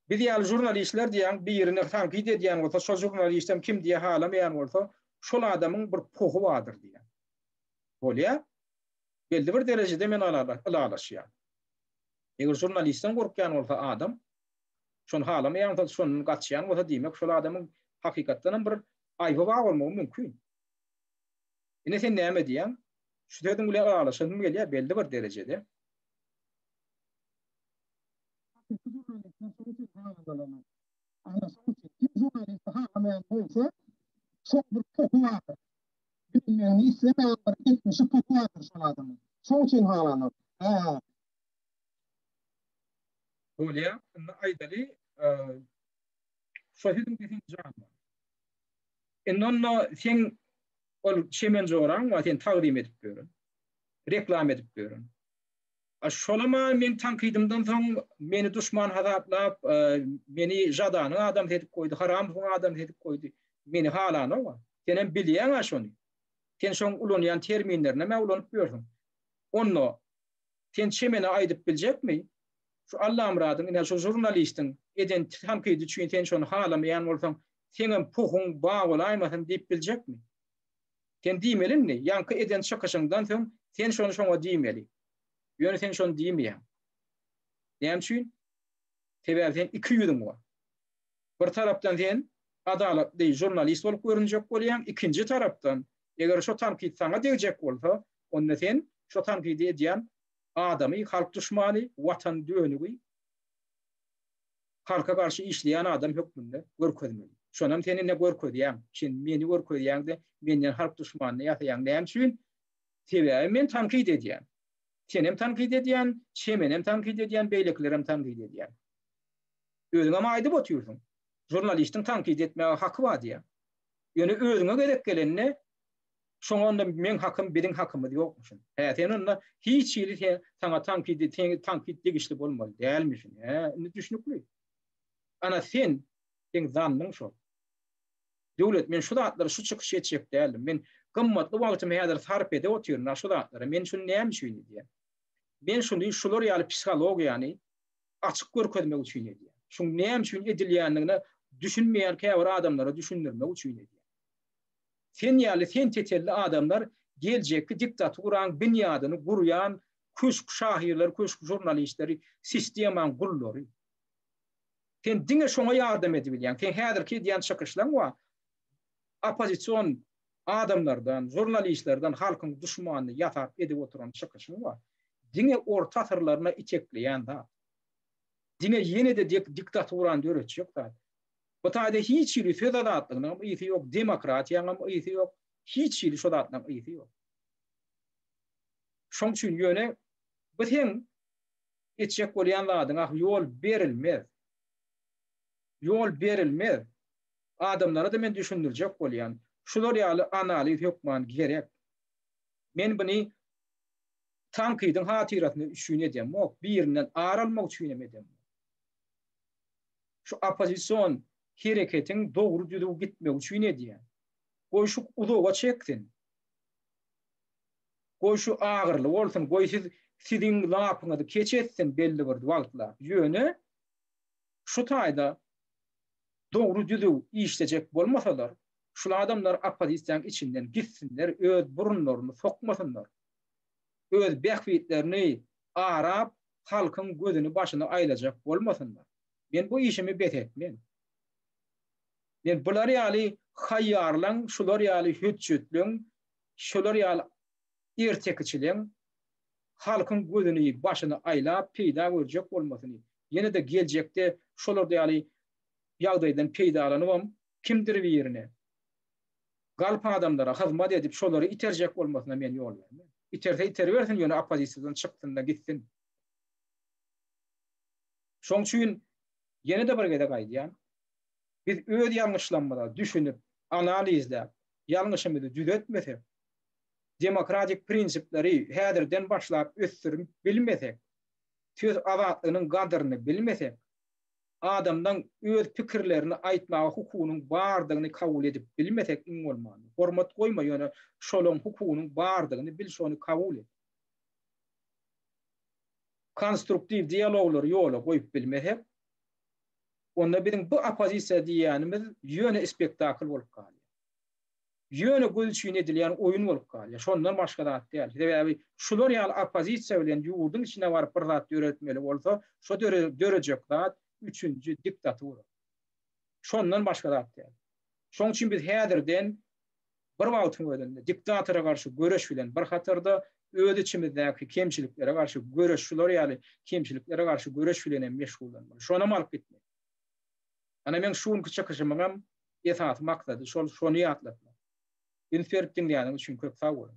Biz ýaly žurnalistler diýýäň birini tankyt edýän bolsa şol žurnalistem kim diýe halamaýan bolsa şol adamyň bir pohy bardyr diýýäň. Bolýa. Belli bir derejede men ylalaşýan. Eger žurnalistden gorkýan bolsa adam, şony halamaýan bolsa, şondan gaçýan bolsa diýmek şol adamyň hakykatdanam bir aýby bar bolmagy mümkin. Ine sen näme diýýäň? Şu sözüň bilen ylalaşasym gelýär belli bir derejede. Hakyky žurnalistler şonuň üçin halananok. Ana şonuň üçin kim žurnalisti halamaýan bolsa, şoň bir pohy bardyr. Bilinmegini islemeýän bir etmişi pohy bardyr şol adamyň. Şoň üçin halanok. Hä. Bolýa, indi aýdaly, şo sözüňde seň jan bar. Indi onda seň ol çemen joraň bar, seni tagzym edip ýören, reklama edip ýören. A şolam-a meň tankydymdan soň meni duşman hasaplap, meni Žadanyň adamsy edip goýdy, Haramowyň adamsy edip goýdy. Meni halanok-a. Senem bilýäň-ä şony. Sen şoň ulanýan terminlerinem-ä ulanyp ýörsüň. Onda sen çemene aýdyp biljekmi? Şu Allamyradyň, ine şu žurnalistiň eden tankydy üçin sen şony halamaýan bolsaň, seňem pohuň ba bolaýmasyn diýip biljekmi? Sen diýmeli indi, ýaňky eden çykyşyňdan söň sen şony şoňa diýmeli. Ýöne sen şony diýmeýäň. Näme üçin? Sebäbi seň ikiýüzüň bar. Bir tarapdan sen adalatly žurnalist bolup görünjek bolýaň, ikinji tarapdan, eger şo tankyt saňa degjek bolsa, onda sen şo tankydy edýän adamy halk duşmany, watan dönügi, halka garşy işleýän adam hökmünde görkezmeli. Şonam sen ine görkezýäň. Sen meni görkezýäň-de, menden halk duşmanyny ýasaýaň. Näme üçin? Sebäbi men tankyt edýän. Senem tankyt edýän, Çemenem tankyt edýän, beýlekilerem tankyt edýän. Özüňem aýdyp otyrsyň. Žurnalistiň tankyt etmäge haky bar diýýäň. Ýöne özüňe gezek gelende şoňa onda meň hakym, biziň hakymyz ýokmuşyn. Hä, sen onda hiç hili sen saňa tankyt sen tankyt degişli bolmaly dälmişin. Hä, indi düşnükli. Ana sen, seň zannyň şol. Döwlet, men şu zatlary şu çykyş etjek däldim. Men gymmatly wagtymy häzir sarp edip otyryn şu zatlara. Men şuny näme üçin edýän? Men şuny şular ýaly psihologiýany açyk görkezmek üçin edýän. Şuň näme üçin edilýändigine düşünmeýän käbir adamlara düşündirmek üçin edýän. Sen ýaly sen tetelli adamlar geljekki diktaturaň binýadyny gurýan köşk şahyrlary, köşk žurnalistleri, sistemaň gullary. Sen diňe şoňa ýardam edibilýäň. Seň häzirki edýän çykyşlaň bar. Oppozision adamlardan, žurnalistlerden halkyň duşmanyny ýasap edip oturan çykyşyň bar. Diňe orta asyrlaryna itekleýän zat. Diňe ýene-de diktaturany döretjek zat. Bu taýda hiç hili söz azatlygynyňam ysy ýok, demokratiýaňam ysy ýok, hiç hili şo zatlaryň ysy ýok. Şoň üçin ýöne bu seň etjek bolýan zadyňa ýol berilmez. Ýol berilmez. Adamlara-da men düşündirjek bolýan. Şular ýaly analiz hökman gerek. Men buny tankydyň hatyrasyna üçin edemok, birinden ar almak üçin hem edemok. Şu oppozision hereketiň dogry düzüw gitmegi üçin edýän. Goý şu uzaga çeksin. Goý şu agyrly bolsun, goý siz siziň lapyňyzy keç etsin belli bir wagtlap. Ýöne şu taýda dogry düzüw işlejek bolmasalar, şul adamlar oppozisiýaň içinden gitsinler, öz burunlaryny sokmasynlar. Öz bähbitlerini arap halkyň gözüni başyny aýlajak bolmasynlar. Men bu işimi bes etmen. Men bular ýaly haýýarlaň, şular ýaly hötjetleň, şular ýaly ertekiçileň halkyň gözüni başyny aýlap peýda görjek bolmasyny, ýene-de geljekde şolar ýaly ýagdaýdan peýdalanybam kimdir birine, galp adamlara hyzmat edip şolary iterjek bolmasyna men ýol bermen. Iterse iteribersin ýöne oppozisiýadan çyksyn-da gitsin. Şoň üçin ýene-de bir gezek aýdýan, biz öz ýalňyşlarymyza düşünip, analizläp, ýalňyşymyzy düzetmesek, demokratik prinsipleri häzirden başlap ösdürip bilmesek, söz azatlygynyň gadyryny bilmesek, Adamlaň öz pikirlerini aýtmaga hukugynyň bardygyny kabul edip bilmesek iň bolmanda, hormat goýma ýöne şolaň hukugynyň bardygyny bil şony kabul et. Konstruktiw dialoglary ýola goýup bilmesek, onda biziň bu oppozisiýa diýýänimiz ýöne spektakl bolup galýar. Ýöne göz üçin edilýän oýun bolup galýar. Şondan başga zat däl. Sebäbi şular ýaly oppozisiýa bilen ýurduň içine baryp bir zat döretmeli bolsa, şo dörejek zat üçünji diktatura. Şondan başga zat däl. Şoň üçin biz häzirden bir wagtyň özünde diktatora garşy göreş bilen bir hatarda öz içimizdäki kemçiliklere garşy göreş, şular ýaly kemçiliklere garşy göreş bilen hem meşgullanmaly. Şonam alyp gitmeli. Ana meň şu günki çykyşymyňam esasy maksady şol, şony ýatlatmak. Üns berip diňläniňiz üçin köp sag boluň.